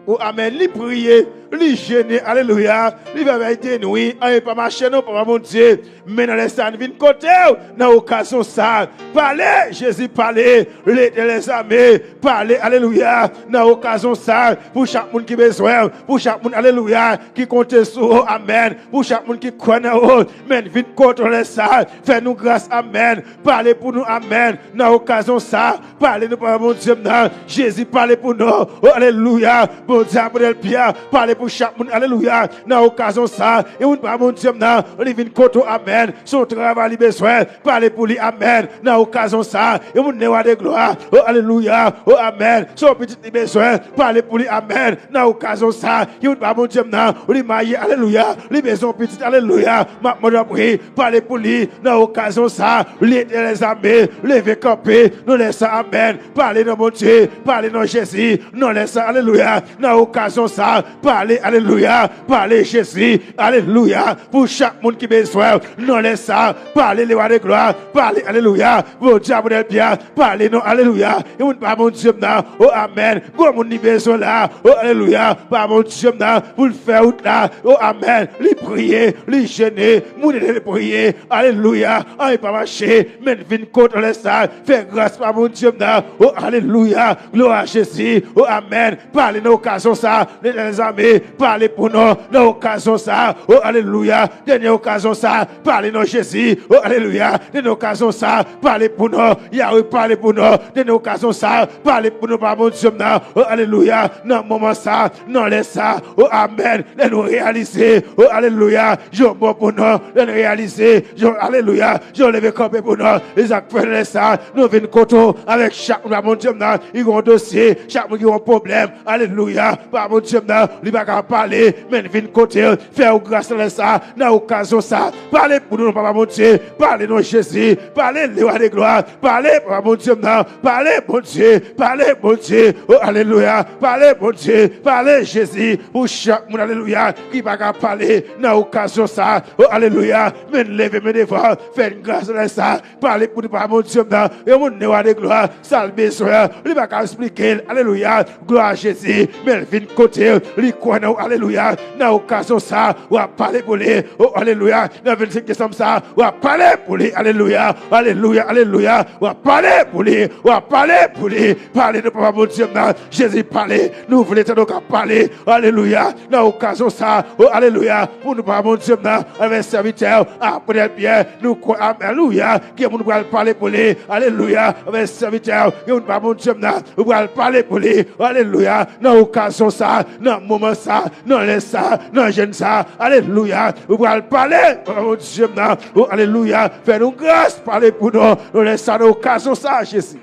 O amèn. Li priye, li jene, alelouya. Li fè vèy de nwi, anyen pa mache non, Papa Bondye. Men nan lè sa a, n vin kote w nan okazyon sa a. Pale, Jezi, pale. Letènèl dèzame, pale, alelouya. Nan okazyon sa a, pou chak moun ki bezwen w, pou chak moun, alelouya, ki konte sou ou, amèn. Pou chak moun ki kwè nan ou, men vin kote w lè sa a. Fè nou gras, amèn. Pale pou nou, amèn. Nan okazyon sa a, pale nou, Papa Bondye m nan. Jezi, pale pou nou. O alelouya. Bondye, apre Pyè, pale pou chak moun, alelouya. Nan okazyon sa a, e moun, Papa Bondye m nan, li vin kote w, amèn. Se yon travay li bezwen, pale pou li, amèn. Nan okazyon sa a, e moun, Lewa de glwa, o alelouya, o amèn. Se yon pitit li bezwen, pale pou li, amèn. Nan okazyon sa a, e moun, Papa Bondye m nan, li marye, alelouya, li bezwen yon pitit, alelouya. M ap mande w, pri, pale pou li. Nan okazyon sa a, Letènèl dèzame, leve kanpe nan lè sa a, amèn. Pale non, Bondye, pale non, Jezi, nan lè sa a, alelouya. Nan okazyon sa a, pale, alelouya, pale, Jezi, alelouya, pou chak moun ki bezwen w nan lè sa a. Pale, Lewa de glwa, pale, alelouya. Bondye, apre Pyè, pale non, alelouya. E moun, Papa Bondye m nan, o amèn. Gwo moun li bezwen la, o alelouya. Papa Bondye m nan, pou l fè wout la, o amèn. Li priye, li jene, moun ede l priye, alelouya. Anyen pa mache, men vin kote w lè sa a. Fè gras, Papa Bondye m nan, o alelouya. Glwa a Jezi, o amèn. Pale nan okazyon sa a, Letènèl dèzame, pale pou nou nan okazyon sa a, o alelouya. Dènye okazyon sa a, pale non, Jezi, o alelouya. Dènye okazyon sa a, pale pou nou, Yawe, pale pou nou. Dènye okazyon sa a, pale pou nou, Papa Bondye m nan, o alelouya. Nan moman sa a, nan lè sa a, o amèn. Lè nou reyalize, o alelouya, jan w bon pou nou, lè nou reyalize, jan w, alelouya, jan w leve kanpe pou nou, e sa k fè nan lè sa a, nou vin kote w avèk chak moun, Papa Bondye m nan, ki gon dosye, chak moun ki gon pwoblèm, alelouya. Papa Bondye m nan, li pa ka pale, men vin kote l, fè w gras nan lè sa a, nan okazyon sa a. Pale pou nou, Papa Bondye, pale non, Jezi, pale, Lewa de glwa, pale, Papa Bondye m nan, pale, Bondye, pale, Bondye, o alelouya, pale, Bondye, pale, Jezi, pou chak moun, alelouya, ki pa ka pale nan okazyon sa a, o alelouya, men leve men devan, fè n gras nan lè sa a. Pale pou nou, Papa Bondye m nan. Yon moun, Lewa de glwa, sa l bezwen, li pa ka eksplike l. Alelouya. Glwa a Jezi. Men l vin kote w, li kwè nan ou. Alelouya. Nan okazyon sa a, w ap pale pou li. O, alelouya. Nan vennsenk desanm sa a, w ap pale pou li. Alelouya. Alelouya. Alelouya. W ap pale pou li. W ap pale pou li. Pale nou, Papa Bondye m nan. Jezi, pale. Nou vle tande w k ap pale. Alelouya. Nan okazyon sa a, o, alelouya, pou nou, Papa Bondye m nan, avèk sèvitè w, apre Pyè, nou kwè, alelouya, gen moun pral pale pou li, alelouya, avèk sèvitè w, gen moun, Papa Bondye m nan, ou pral pale pou li, alelouya, nan okazyon sa a, nan moman sa a, nan lè sa a, nan jèn sa a, alelouya, ou pral pale, Papa Bondye m nan, o, alelouya, fè nou gras, pale pou nou, nan lè sa a, nan okazyon sa a, Jezi.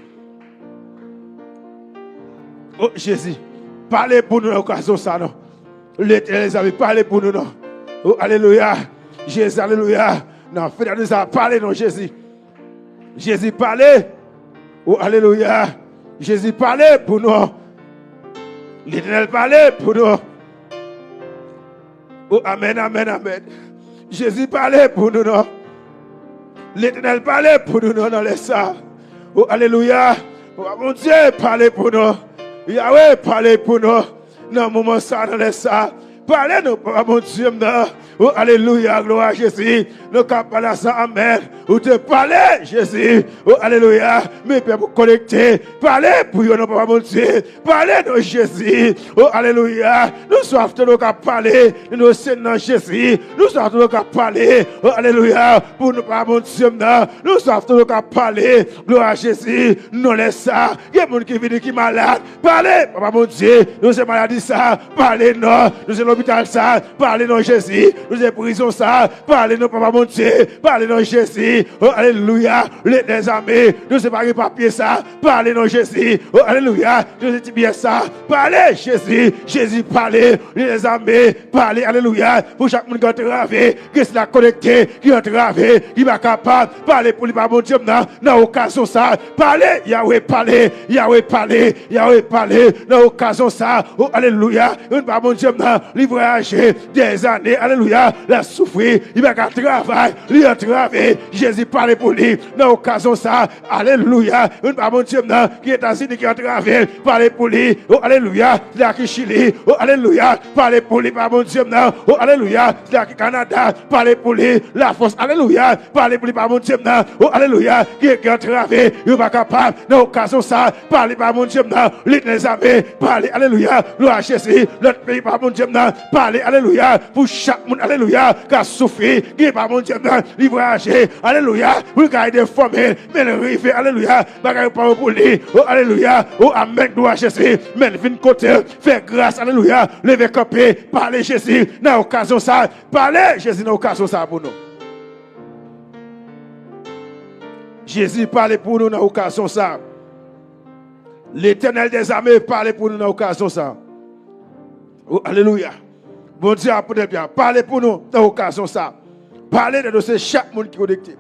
O, Jezi, pale pou nou nan okazyon sa a, non. Letènèl dèzame, pale pou nou non. O, alelouya. Jezi, alelouya. Nan fènèt sa, pale non, Jezi. Jezi, pale. O, alelouya. Jezi, pale pou nou. Letènèl, pale pou nou. O, amèn, amèn, amèn. Jezi, pale pou nou non. Letènèl, pale pou nou non nan lè sa. O, alelouya. Papa Bondye, pale pou nou. Yawe, pale pou nou. Nan moman sa, nan lè sa, Pale non, Papa Bondye m nan. O, alelouya, glwa a Jezi. Nou ka pale sa, amèn. Ou te pale, Jezi. O, alelouya. Men pèp ou konekte. Pale pou yo non, Papa Bondye. Pale non, Jezi. O, alelouya. Nou swaf tande w ka pale. Nou se nan Jezi. Nou swaf tande w ka pale. O, alelouya. Pou nou, Papa Bondye m nan. Nou swaf tande w ka pale. Glwa a Jezi. Non, lè sa. Gen moun ki vini ki malad. Pale, Papa Bondye, nou se maladi sa, pale non, nou se lopital sa, pale non Jezi, nou se prizon sa, pale non Papa Bondye, pale non Jezi, o alelouya, Letènèl dèzame, nou se pa gen papye sa, pale non Jezi, o alelouya, nou se ti byè sa, pale Jezi, Jezi pale, Letènèl dèzame, pale, alelouya, pou chak moun ki antrave, ki se la konekte, ki antrave, ki pa kapab, pale pou li Papa Bondye m nan, nan okazyon sa, pale, Yawe pale, Yawe pale, Yawe pale, nan okazyon sa, o alelouya, yon pa Bondye m nan, li vwayaje, dèzane, alelouya, l ap soufri, li pa ka travay, li antrave, Jezi pale pou li, nan okazyon sa, alelouya, yon pa Bondye m nan, ki Etazini ki antrave, pale pou li, o alelouya, sila ki Chili, o alelouya, pale pou li pa Bondye m nan, o alelouya, sila ki Kanada, pale pou li, Lafrans, alelouya, pale pou li pa Bondye m nan, o alelouya, ki, ki antrave, yo pa kapab, nan okazyon sa, pale pa Bondye m nan, Letènèl dèzame, pale, alelouya, glwa a Jezi, lòt peyi pa Bondye m nan, pale, alelouya, pou chak moun, alelouya, ka soufri, gen pa Bondye m nan, li vwayaje, alelouya, pou l ka ede fanmi, men l rive, alelouya, bagay yo pa bon pou li, o alelouya, o amèn, glwa a Jezi, men l vin kote, fè gras, alelouya, leve kanpe, pale Jezi, nan okazyon sa, pale Jezi nan okazyon sa pou nou. Jezi pale pou nou nan okazyon sa. Letènèl dèzame pale pou nou nan okazyon sa. O, alelouya. Bondye apot Pya, pale pou nou nan okazyon sa. Pale nan dosye chak moun ki konekte.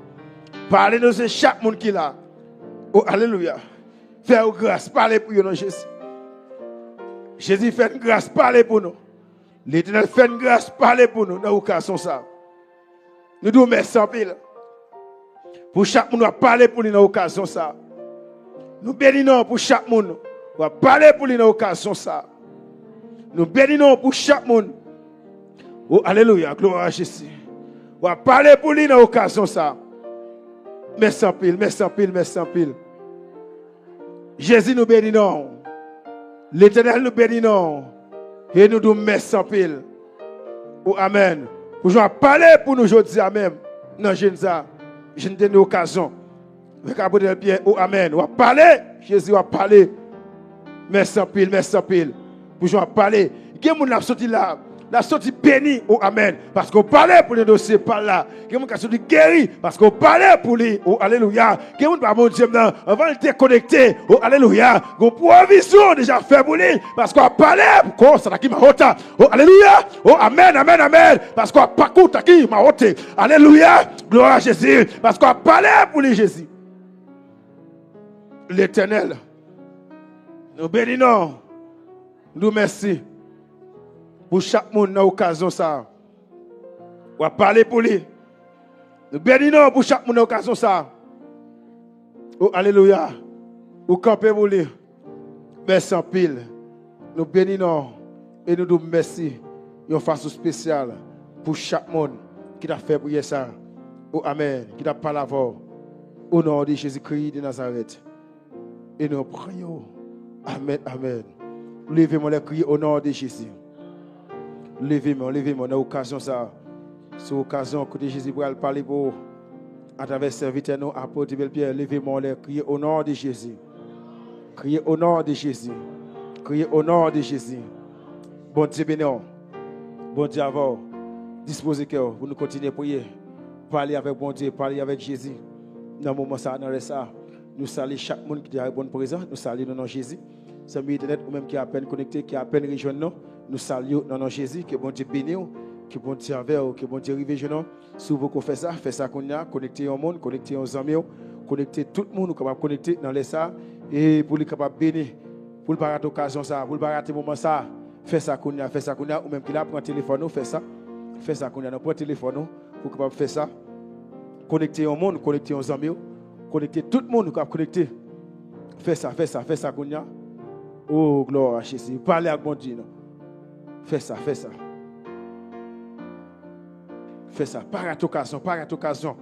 Pale nan dosye chak moun ki la. O, alelouya. Fè yo gras, pale pou yo nan Jezi. Jezi fè n gras, pale pou nou. Letènèl fè n gras, pale pou nou nan okazyon sa. Nou di w mèsi anpil. Pou chak moun w ap pale pou li nan okazyon sa. Nou beni non w pou chak moun w ap pale pou li nan okazyon sa. Nou beni non w pou chak moun. O, alelouya, glwa a Jezi. W ap pale pou li nan okazyon sa. Mèsi anpil, mèsi anpil, mèsi anpil. Jezi, nou beni non w. Letènèl, nou beni non w. E nou di w mèsi anpil. O, amèn. Pou jan w ap pale pou nou jodi a menm, nan jèn sa, jèn dènye okazyon. Avèk apot Pya, o, amèn. W ap pale, Jezi, w ap pale. Mèsi anpil, mèsi anpil. Pou jan w ap pale. Gen moun l ap soti la, l ap soti beni, o, amèn. Paske w pale pou li nan dosye pa l la. Gen moun k ap soti geri, paske w pale pou li, o, alelouya. Gen moun pa Bondye m nan, anvan l te konekte, o, alelouya. Gon pwovizyon deja fè pou li, paske w ap pale, kon sa ta ki ma ota. O, alelouya. O, amèn, amèn, amèn. Paske w ap pakou ta ki ma ote. Alelouya. Glwa a Jezi. Paske w ap pale pou li, Jezi. Letènèl, nou beni non w. Nou di w mèsi pou chak moun nan okazyon sa a. W ap pale pou li. Nou beni non w pou chak moun nan okazyon sa a. O, alelouya. Ou kanpe pou li. Mèsi anpil. Nou beni non w. E nou di w mèsi yon fason espesyal pou chak moun ki t ap fè priyè sa a. O, amèn. Ki t ap pale avè w. O non de Jezikri de Nazarèt. E nou priye w. Amèn, amèn. Leve men w lè w kriye, o non de Jezi. Leve men w, leve men w nan okazyon sa a. Se okazyon kote Jezi pral pale pou ou. Atravè sèvitè nou, apot Bèl Pyè, leve men w lè w kriye, o non de Jezi. Kriye, o non de Jezi. Kriye, o non de Jezi. Bondye beni w. Bondye avè w. Dispoze kè w pou nou kontinye priye. Pale avèk Bondye, pale avèk Jezi. Nan moman sa a, nan lè sa a, nou salye chak moun ki deja reponn prezan. Nou salye w nan non Jezi. Zanmi entènèt, ou menm ki apèn konekte, ki apèn rejwenn nou, nou salye w nan non Jezi. Ke Bondye beni w, ke Bondye avè w, ke Bondye rive jwenn ou. Si w poko fè sa, fè sa kounye a. Konekte yon moun, konekte yon zanmi w, konekte tout moun ou kapab konekte nan lè sa a, e pou li kapab beni, pou l pa rate okazyon sa a, pou l pa rate moman sa a. Fè sa kounye a, fè sa kounye a. Ou menm ki la, pran telefòn ou, fè sa. Fè sa kounye a, non, pran telefòn ou pou w kapab fè sa. Konekte yon moun, konekte yon zanmi w, konekte tout moun ou k ap konekte. Fè sa, fè sa, fè sa kounye a. O, glwa a Jezi. Pale ak Bondye, non. Fè sa, fè sa. Fè sa. Pa rate okazyon, pa rate okazyon.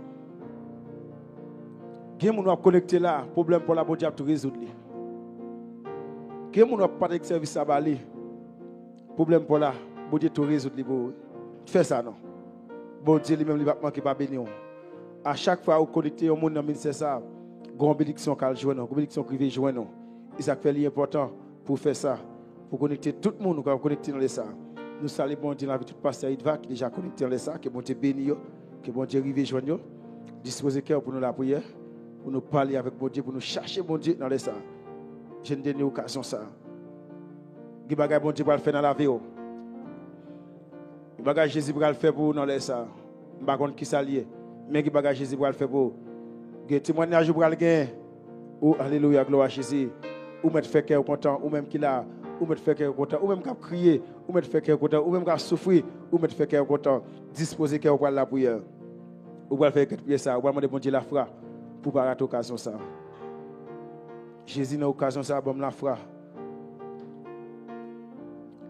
Gen moun w ap konekte la, pwoblèm pa w la, Bondye ap tou rezoud li. Gen moun w ap pale sèvis la ba li, pwoblèm pa w la, Bondye tou rezoud li pou ou. Fè sa non. Bondye li menm li p ap manke pa beni w. A chak fwa ou konekte yon moun nan ministè sa, gon benediksyon k al jwenn ou, gon benediksyon k rive jwenn ou. E sa k fè li enpòtan pou w fè sa, pou w konekte tout moun ou ka konekte nan lè sa. Nou salye Bondye nan lavi tout pastè Idva ki deja konekte nan lè sa, ke Bondye beni yo, ke Bondye rive jwenn yo. Dispoze kè w pou nou lapriyè, pou nou pale avèk Bondye, pou nou chache Bondye nan lè sa. Jwenn dènye okazyon sa. Gen bagay Bondye pral fè nan lavi w. Gen bagay Jezi pral fè pou ou nan lè sa. M pa konn kisa l ye, men gen bagay Jezi pral fè pou ou. Gen temwayaj ou pral genyen. O, alelouya, glwa a Jezi. Ou mèt fè kè w kontan, ou menm ki la. Ou mèt fè kè w kontan, ou menm k ap kriye. Ou mèt fè kè w kontan, ou menm k ap soufri. Ou mèt fè kè w kontan. Dispoze kè w pral lapriyè. Ou pral fè kèk priyè sa. Ou pral mande Bondye lafwa pou w pa rate okazyon sa. Jezi, nan okazyon sa, ban m lafwa.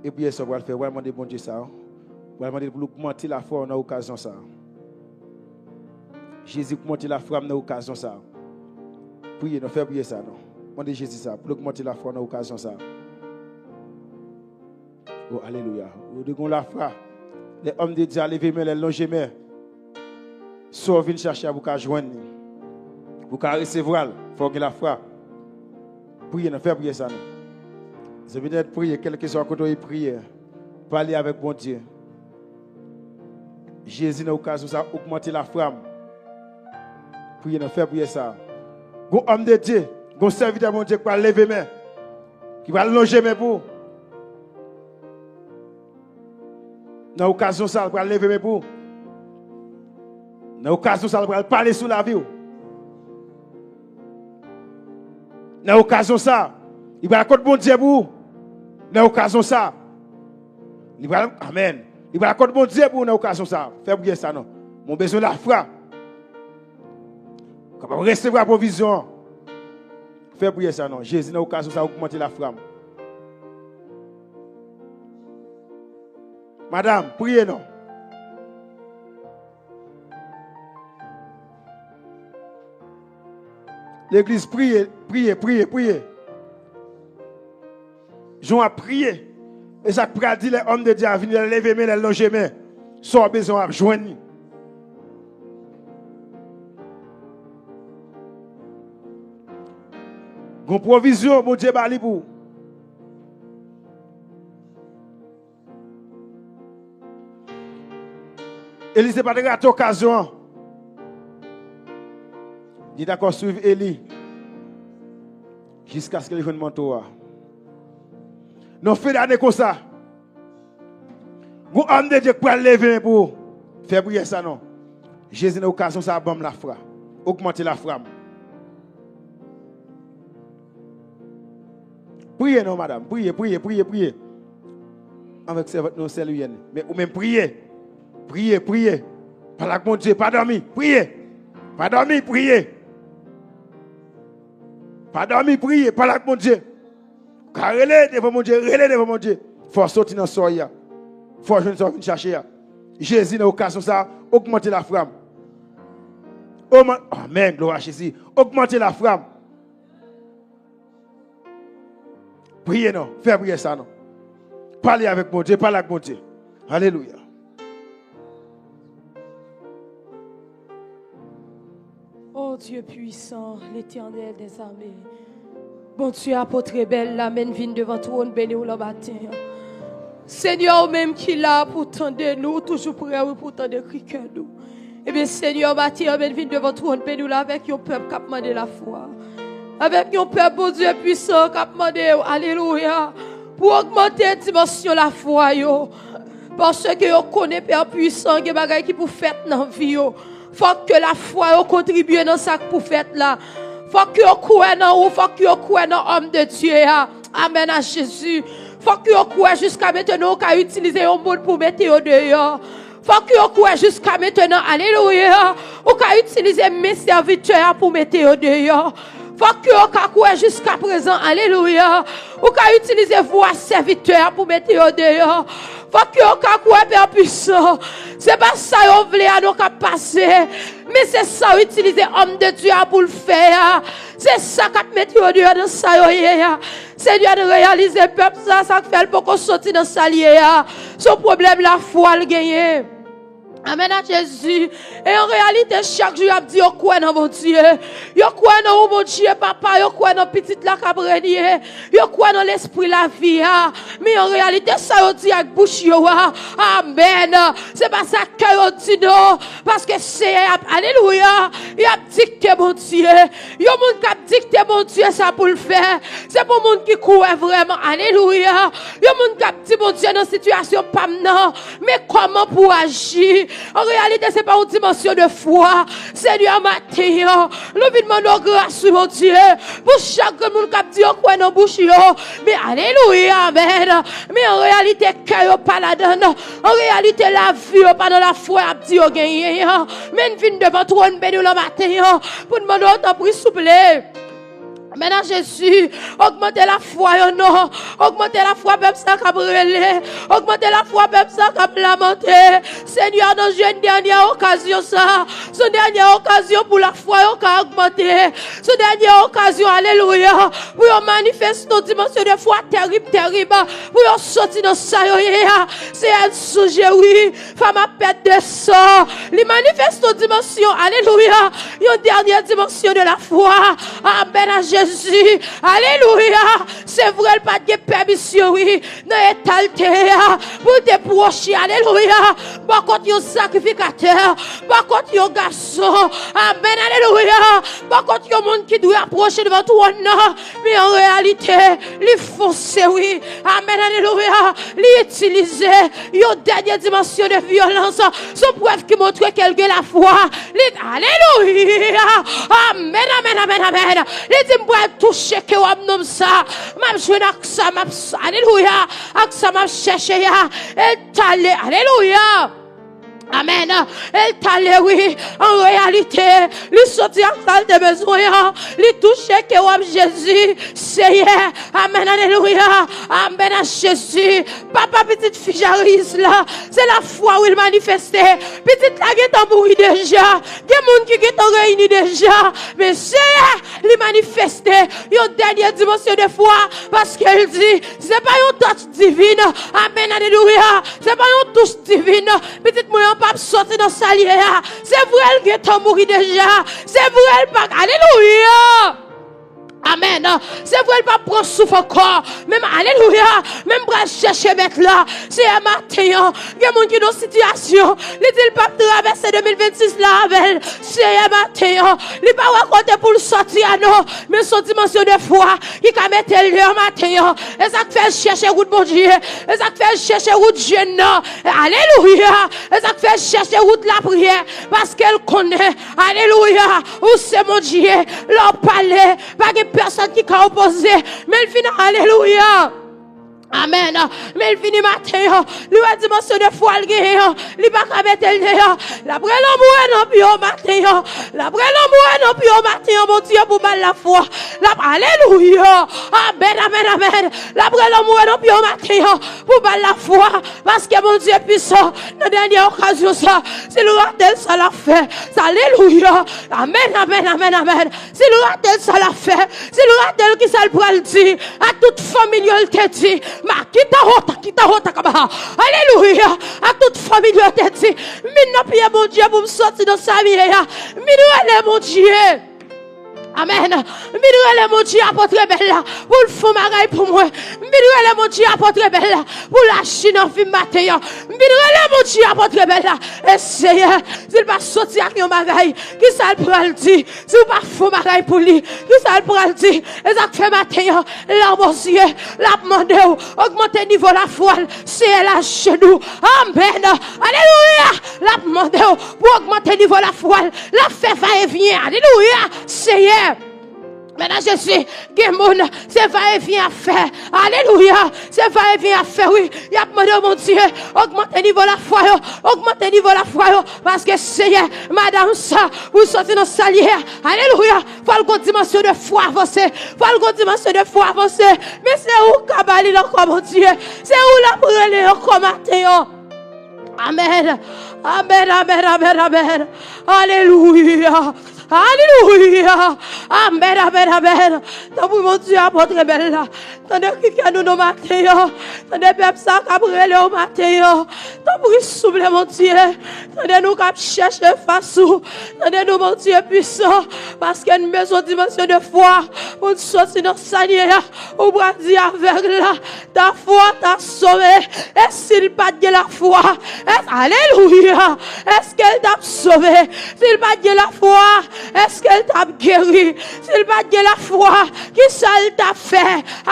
E priyè sa w pral fè, w pral mande Bondye sa, w pral mande l pou l ogmante lafwa w nan okazyon sa. Jezi, ogmante lafwa m nan okazyon sa. Priye non, fè priyè sa non. Mande Jezi sa, pou l ogmante lafwa w nan okazyon sa. O, alelouya. Ou dwe gen lafwa. Lè òm de Dye a leve men, lè l lonje men, sa w vin chache a pou w ka jwenn li, pou w ka resevwa l, fò w gen lafwa. Priye non, fè priyè sa non. Zanmi nèt, priye, kèlkeswa kote w ye, priye. Pale avèk Bondye. Jezi, nan okazyon sa, ogmante lafwa m. Priye non, fè priyè sa. Gon òm de Dye, gon sèvitè Bondye ki pral leve men, ki pral lonje men pou ou. Nan okazyon sa, l pral leve men pou ou. Nan okazyon sa, l pral pale sou lavi w. Nan okazyon sa, li pral kot Bondye pou ou. Nan okazyon sa, li pral, amèn. Li pral kot Bondye pou ou nan okazyon sa. Fè priyè sa non. Mwen bezwen lafwa. Kapab resevwa pwovizyon an. Fè priyè sa non. Jezi, nan okazyon sa, ogmante lafwa m. Madanm, priye non. Legliz, priye, priye, priye, priye. Jan w ap priye, e sa k pral di lè òm de Dye a vini, lè l leve men, lè l lonje men. Sa w bezwen w ap jwenn li. Gon pwovizyon Bondye ba li pou ou. Elize pa t rate okazyon an. Li dakò swiv Eli jiskaske li jwenn manto a. Nan fen dane konsa, gon òm de Dye k pral leve men pou ou. Fè priyè sa non. Jezi, nan okazyon sa, ban m lafwa. Ogmante lafwa m. Priye non, madanm. Priye, priye, priye, priye. Avèk sèvant nou, sè Liyèn. Men ou menm priye. Priye, priye. Pale ak Bondye, pa dòmi. Priye. Pa dòmi, priye. Pa dòmi, priye. Pale ak Bondye. Ou ka rele devan Bondye, rele devan Bondye. Fò w soti nan sa w ye a. Fò w jwenn sa w vin chache a. Jezi, nan okazyon sa, ogmante lafwa m. Oman-, amèn, glwa a Jezi. Ogmante lafwa m. Priye non, fè priyè sa non. Pale avèk Bondye, pale ak Bondye. Alelouya. Oh Dieu puissant, l'Éternel des armées. Bondye apot rebèl la, men vin devan twòn beni w lan maten an. Senyè, ou menm ki la pou tande nou, ou toujou prè, wi, pou tande kri kè nou. Ebyen, Senyè, maten an, men vin devan twòn beni w la avèk yon pèp k ap mande lafwa. Avèk yon pèp, Bondye pwisan, k ap mande w, alelouya, pou ogmante dimansyon lafwa yo. Paske yo konnen, Pè pwisan, gen bagay ki pou fèt nan vi yo. Fòk ke lafwa yo kontribye nan sa k pou fèt la. Fòk yo kwè nan ou, fòk yo kwè nan òm de Dye a. Amèn a Jezi. Fòk yo kwè jiska mentenan ou ka itilize yon moun pou mete yo deyò. Fòk yo kwè jiska mentenan, alelouya, ou ka itilize men sèvitè a pou mete yo deyò. Fòk ke yo ka kwè jiskaprezan, alelouya. Ou ka itilize vwa sèvitè a pou mete yo deyò. Fòk ke yo ka kwè, Pè pwisan. Se pa sa yo vle a non k ap pase. Men se sa w itilize òm de Dye a pou l fè a. Se sa k ap mete yo deyò nan sa yo ye a. Senyè, n reyalize pèp sa, sa k fè l poko soti nan sa l ye a. Se yon pwoblèm lafwa l genyen. Amèn a Jezi. E an reyalite, chak jou y ap di yo kwè nan Bondye. Yo kwè nan ou, Bondye Papa. Yo kwè nan Pitit la k ap renye. Yo kwè nan Lespri lavi a. Men an reyalite, sa yo di ak bouch yo a, amèn, se pa sa kè yo di non. Paske Seyè ap, alelouya, y ap dikte Bondye. Yon moun k ap dikte Bondye sa pou l fè. Se pou moun ki kwè vrèman, alelouya. Yon moun k ap di, Bondye, nan sitiyasyon pa m nan, men kòman pou aji? An reyalite, se pa yon dimansyon de fwa. Senyè, maten an, nou vin mande w gras, wi, Bondye, pou chak grenn moun k ap di yo kwè nan bouch yo, men alelouya, amèn, men an reyalite, kè yo pa ladan l. An reyalite, lavi yo pa nan lafwa y ap di yo genyen an. Men n vin devan twòn beni w nan maten an pou n mande w, tanpri, souple. Amèn a Jezi. Ogmante lafwa yo non. Ogmante lafwa pèp sa k ap rele. Ogmante lafwa pèp sa k ap lamante. Senyè, nan jèn dènyè okazyon sa, se yon dènyè okazyon pou lafwa yo ka ogmante. Se yon dènyè okazyon, alelouya, pou yo manifeste yon dimansyon de fwa tèrib, tèrib, pou yo soti nan sa yo ye a. Seyè, n sonje, wi, fanm ap pèd de san. Li manifeste yon dimansyon, alelouya, yon dènyè dimansyon de lafwa. Amèn a Jezi. Alelouya. Se vre, l pa t gen pèmisyon, wi, nan eta l te ye a, pou l te pwoche, alelouya, bò kot yon sakrifikatè, bò kot yon gason, amèn, alelouya, bò kot yon moun ki dwe apwoche devan twòn nan, men an reyalite, li fonse, wi, amèn, alelouya, li itilize yon dènye dimansyon de vyolans, se yon prèv ki montre ke l gen lafwa, li, alelouya, amèn, amèn, amèn, amèn, li di, m pral touche kè w ap nonm sa, m ap jwenn ak sa, m ap, alelouya, ak sa m ap chèche a. E l t ale, alelouya. Amèn. E l t ale, wi. An reyalite, li soti ak sa l te bezwen an. Li touche kè w ap Jezi, Seyè. Amèn, alelouya. Amèn a Jezi. Papa pitit fi Jariyis la, se lafwa, wi, l manifeste. Pitit la gentan mouri deja. Gen moun ki gentan reyini deja. Men Seyè, li manifeste yon dènye dimansyon de fwa, paske l di, se pa yon touch divin. Amèn, alelouya. Se pa yon touch divin. Pitit mwen an p ap soti nan sa l ye a. Se vre, l gentan mouri deja. Se vre, l pa, alelouya. Amèn. Se vre, l p ap pran souf ankò. Men, alelouya. Men m pral chèche Mèt la. Seyè, maten an, gen moun ki nan sitiyasyon, li di l p ap travèse de mil vennsis la avè l. Seyè, maten an, li pa wè kote pou l soti a non. Men se yon dimansyon de fwa ki ka mete l deyò maten an. E sa k fè l chèche wout Bondye. E sa k fè l chèche wout jèn nan. Alelouya. E sa k fè l chèche wout lapriyè. Paske l konnen, alelouya, ou se Bondye. Lè w pale, pa gen pèsòn ki ka opoze. Men l vin, alelouya. Amèn. Men l vini maten an. Li wè dimansyon de fwa l genyen an. Li pa ka mete l deyò. L ap rele anmwe nan pye w maten an. L ap rele anmwe nan pye w maten an, Bondye, pou ba l lafwa. L ap, alelouya. Amèn, amèn, amèn. L ap rele anmwe nan pye w maten an, pou ba l lafwa. Paske Bondye pwisan. Nan dènye okazyon sa, si l rate l, sa l ap fè. Alelouya. Amèn, amèn, amèn, amèn. Si l rate l, sa l ap fè. Si l rate l, kisa l pral di? A tout fanmi l yo, l te di, ma kita hota, kita hota kaba. Alelouya. A tout fanmi l yo, l te di, m vin nan pye Bondye pou m soti nan sa m ye a. M vin rele Bondye. Amèn. M vin rele Bondye apot Rebèl la pou l fè yon bagay pou mwen. M vin rele Bondye apot Rebèl la pou l aji nan vi m maten an. M vin rele Bondye apot Rebèl la. E Seyè, si l pa soti ak yon bagay, kisa l pral di? Si w pa fè yon bagay pou li, kisa l pral di? E sa k fè maten an, lawbozye, l ap mande w, ogmante nivo lafwa l, Seyè l ajenou. Amèn. Alelouya. L ap mande w pou ogmante nivo lafwa l. L ap fè vayevyen. Alelouya. Seyè. Men nan Jezi, gen moun, se va e vyen y ap fè. Alelouya! Se va e vyen y ap fè, wi. Y ap mande, Bondye, ogmante nivo lafwa yo, ogmante nivo lafwa yo. Paske, Senyè, madanm sa, pou l soti nan sa l ye a, alelouya, fò l gon dimansyon de fwa avanse. Fò l gon dimansyon de fwa avanse. Men se ou k ka ba li l ankò, Bondye. Se ou l ap rele ankò maten an. Amèn. Amèn, amèn, amèn, amèn. Alelouya. Alelouya. Amèn, amèn, amèn. Tanpri, Bondye, apot rebèl la. Tande kri kè nou nan maten an. Tande pèp sa k ap rele w maten an. Tanpri, souple, Bondye. Tande nou k ap chèche fas ou. Tande nou, Bondye pwisan. Paske n bezwen dimansyon de fwa pou n soti nan sa n ye a. Ou pral di avèg la, ta fwa w ta sove. E si l pa t gen lafwa, alelouya, èske l t ap sove? Si l pa t gen lafwa, èske l t ap geri? Si l pa t gen lafwa, kisa l t ap fè?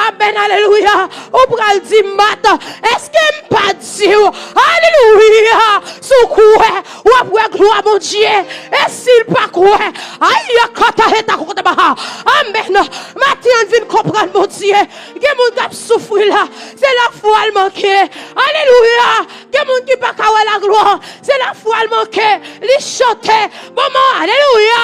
Amèn, alelouya. Ou pral di, Mat, èske m pa di w, alelouya, si w kwè, w ap wè glwa Bondye. E si l pa kwè, aya kata heta kokotabaha. Amèn. Maten an vin konprann Bondye. Gen moun k ap soufri la, se lafwa l manke. Alelouya. Gen moun ki pa ka wè laglwa, se lafwa l manke. Li chante, manman, alelouya.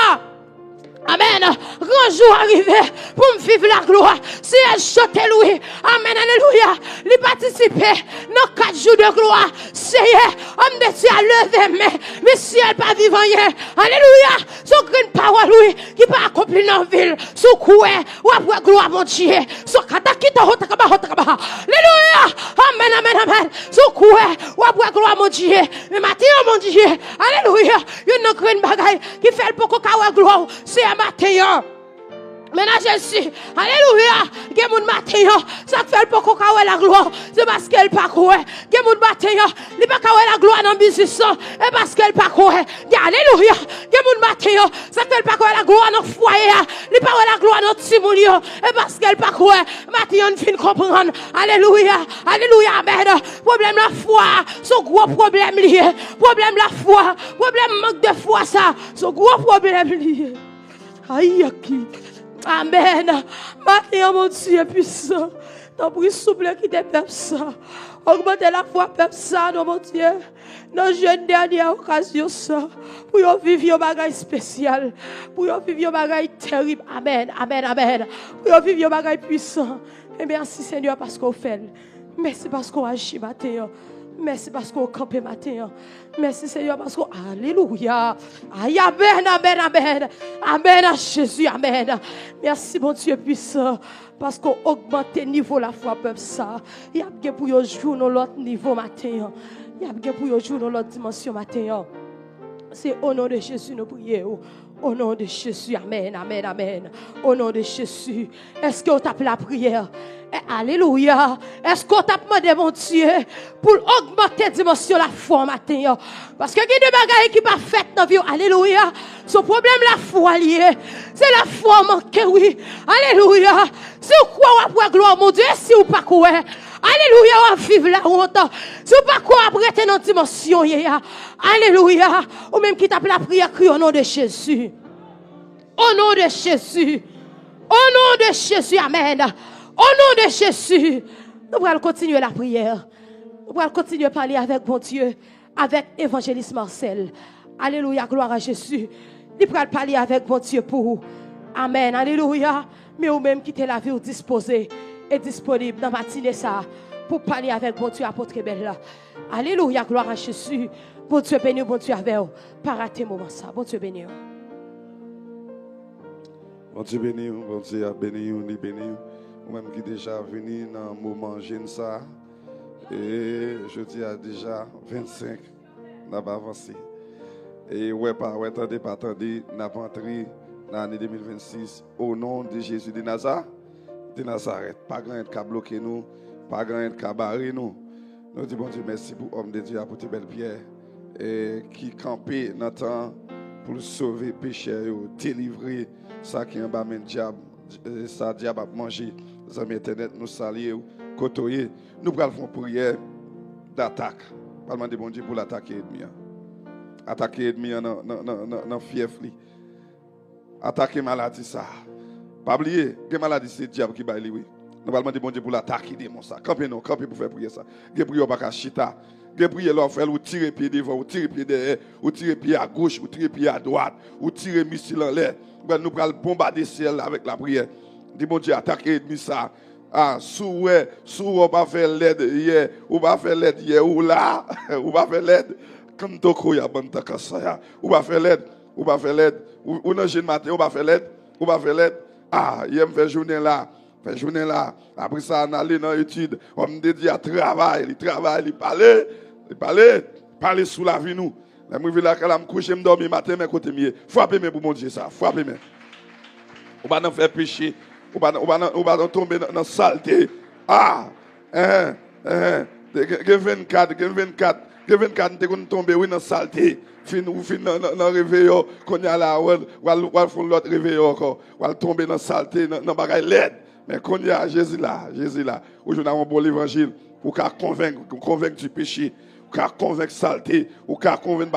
Amèn. Gran jou a rive pou m viv laglwa. Senyè, chante lwi. Amèn, alelouya. Li patisipe nan kat jou de glwa. Senyè, òm de Dye a leve men. Men syèl pa viv anyen. Alelouya. Se yon grenn pawòl, wi, ki pa akonpli nan vi l. Si w kwè, w ap wè glwa Bondye. So kata kita hota kaba hota kaba. Alelouya. Amèn, amèn, amèn. Si w kwè, w ap wè glwa Bondye. Men maten an, Bondye, alelouya, youn nan grenn bagay ki fè l poko ka wè glwa w, se a maten an. Men nan Jezi, alelouya, gen moun maten an, sa k fè l poko ka wè laglwa w, se paske l pa kwè. Gen moun maten an, li pa ka wè laglwa nan biznis lan, e paske l pa kwè. Gen, alelouya, gen moun maten an, sa k fè l pa kwè laglwa nan fwaye a, li pa wè laglwa nan timoun yo, e paske l pa kwè. Maten an, n fin konprann. Alelouya, alelouya, amèn. Pwoblèm lafwa, se yon gwo pwoblèm li ye. Pwoblèm lafwa, pwoblèm mank de fwa sa, se yon gwo pwoblèm li ye. Ayaki. Amèn. Maten an, Bondye pwisan, tanpri, souple, kite pèp sa. Ogmante lafwa pèp sa, non, Bondye. Nan jèn dènyè okazyon sa, pou yo viv yon bagay espesyal, pou yo viv yon bagay terib. Amèn, amèn, amèn. Pou yo viv yon bagay pwisan. E mèsi, Senyè, paske w fè l. Mèsi paske w aji maten an. Mèsi paske w kanpe maten an. Mèsi, Senyè, paske w, alelouya. Ay, amèn, amèn, amèn. Amèn a Jezi, amèn. Mèsi, Bondye pwisan, paske w ogmante nivo lafwa pèp sa. Y ap gen pou yo jwi w nan lòt nivo maten an. Y ap gen pou yo jwi w nan lòt dimansyon maten an. Se o non de Jezi nou priye w. O non de Jezi, amèn, amèn, amèn. O non de Jezi. Èske w t ap lapriyè? E, alelouya. Èske w t ap mande Bondye pou l ogmante dimansyon lafwa w maten an? Paske gen de bagay ki pa fèt nan vi w. Alelouya. Se yon pwoblèm lafwa l ye. Se lafwa w manke, wi. Alelouya. Si w kwè, w ap wè glwa Bondye. E si w pa kwè, alelouya, w ap viv lawont. Si w pa kwè, w ap rete nan dimansyon w ye a. Alelouya. Ou menm ki t ap lapriyè, kriye o non de Jezi. O non de Jezi. O non de Jezi, amèn. O non de Jezi. Nou pral kontinye lapriyè. Nou pral kontinye pale avèk Bondye, avèk Evanjelis Marcel. Alelouya, glwa a Jezi. Li pral pale avèk Bondye pou ou. Amèn, alelouya. Men ou menm kite lavi w dispoze e disponib nan matine sa a pou pale avèk Bondye, apot rebèl la. Alelouya, glwa a Jezi. Bondye beni w, Bondye avè w. Pa rate moman sa. Bondye beni w. Bondye beni w, Bondye ap beni w, li beni w. Ou menm ki deja vini nan moman jèn sa a. E jodi a deja vennsenk, n ap avanse. E wè pa wè, tande pa tande, n ap antre nan ane de mil vennsis, o non de Jezi de Naza-, de Nazarèt. Pa gen anyen k ka bloke nou, pa gen anyen k ka bare nou. Nou di Bondye mèsi pou òm de Dye a, pou te bèl Pyè, e, ki kanpe nan tan pou l sove pechè yo, delivre sa ki anba men dyab, e, sa dyab ap manje. Zanmi entènèt, nou salye w, kote w ye. Nou pral fè yon priyè datak. Pral mande Bondye pou l atake ènmi an. Atake ènmi an nan, nan, nan, nan, nan fyèf li. Atake maladi sa a. Pa bliye, gen maladi se dyab ki bay li, wi. Nou pral mande Bondye pou l atake demon sa. Kanpe non, kanpe pou fè priyè sa. Gen priyè w pa ka chita. Gen priyè lè w ap fè l, ou tire pye devan, ou tire pye dèyè, ou tire pye agoch, ou tire pye adwat, ou tire misil anlè. Brad, nou pral bonbade syèl la avèk lapriyè. Di Bondye atake ènmi sa. Ah, si w wè, si w wè w pa fè lèd yè, ou pa fè lèd yè, ou la, ou pa fè lèd. Kanto koya banta kasaya. Ou pa fè lèd, ou pa fè lèd. Ou, ou nan jèn maten, ou pa fè lèd, ou pa fè lèd. Ah, yè m fè jounen la, fè jounen la. Apre sa, n ale nan etid. Òm de Dye a travay, li travay, li pale, li pale, pale sou lavi nou. Lè m rive lakay la, m kouche, m dòmi maten, men kote m ye. Frape men pou Bondye sa, frape men. Ou pa nan fè peche, ou pa nan, ou pa nan, ou pa nan tonbe nan, nan salte. Ah! Enhen, enhen. Gen, gen vennkat, gen vennkat, gen vennkat, m te konn tonbe, wi, nan salte. Fin, ou fin nan, nan, nan reveyo, kounye a la, w al, w al, w al fè yon lòt reveyo ankò. W al tonbe nan salte, nan, nan bagay lèd. Men kounye a, Jezi la, Jezi la. Ou jwenn ak yon bon levanjil, ou ka konvenk, konvenk di peche, ou ka konvenk salte, ou ka konvenk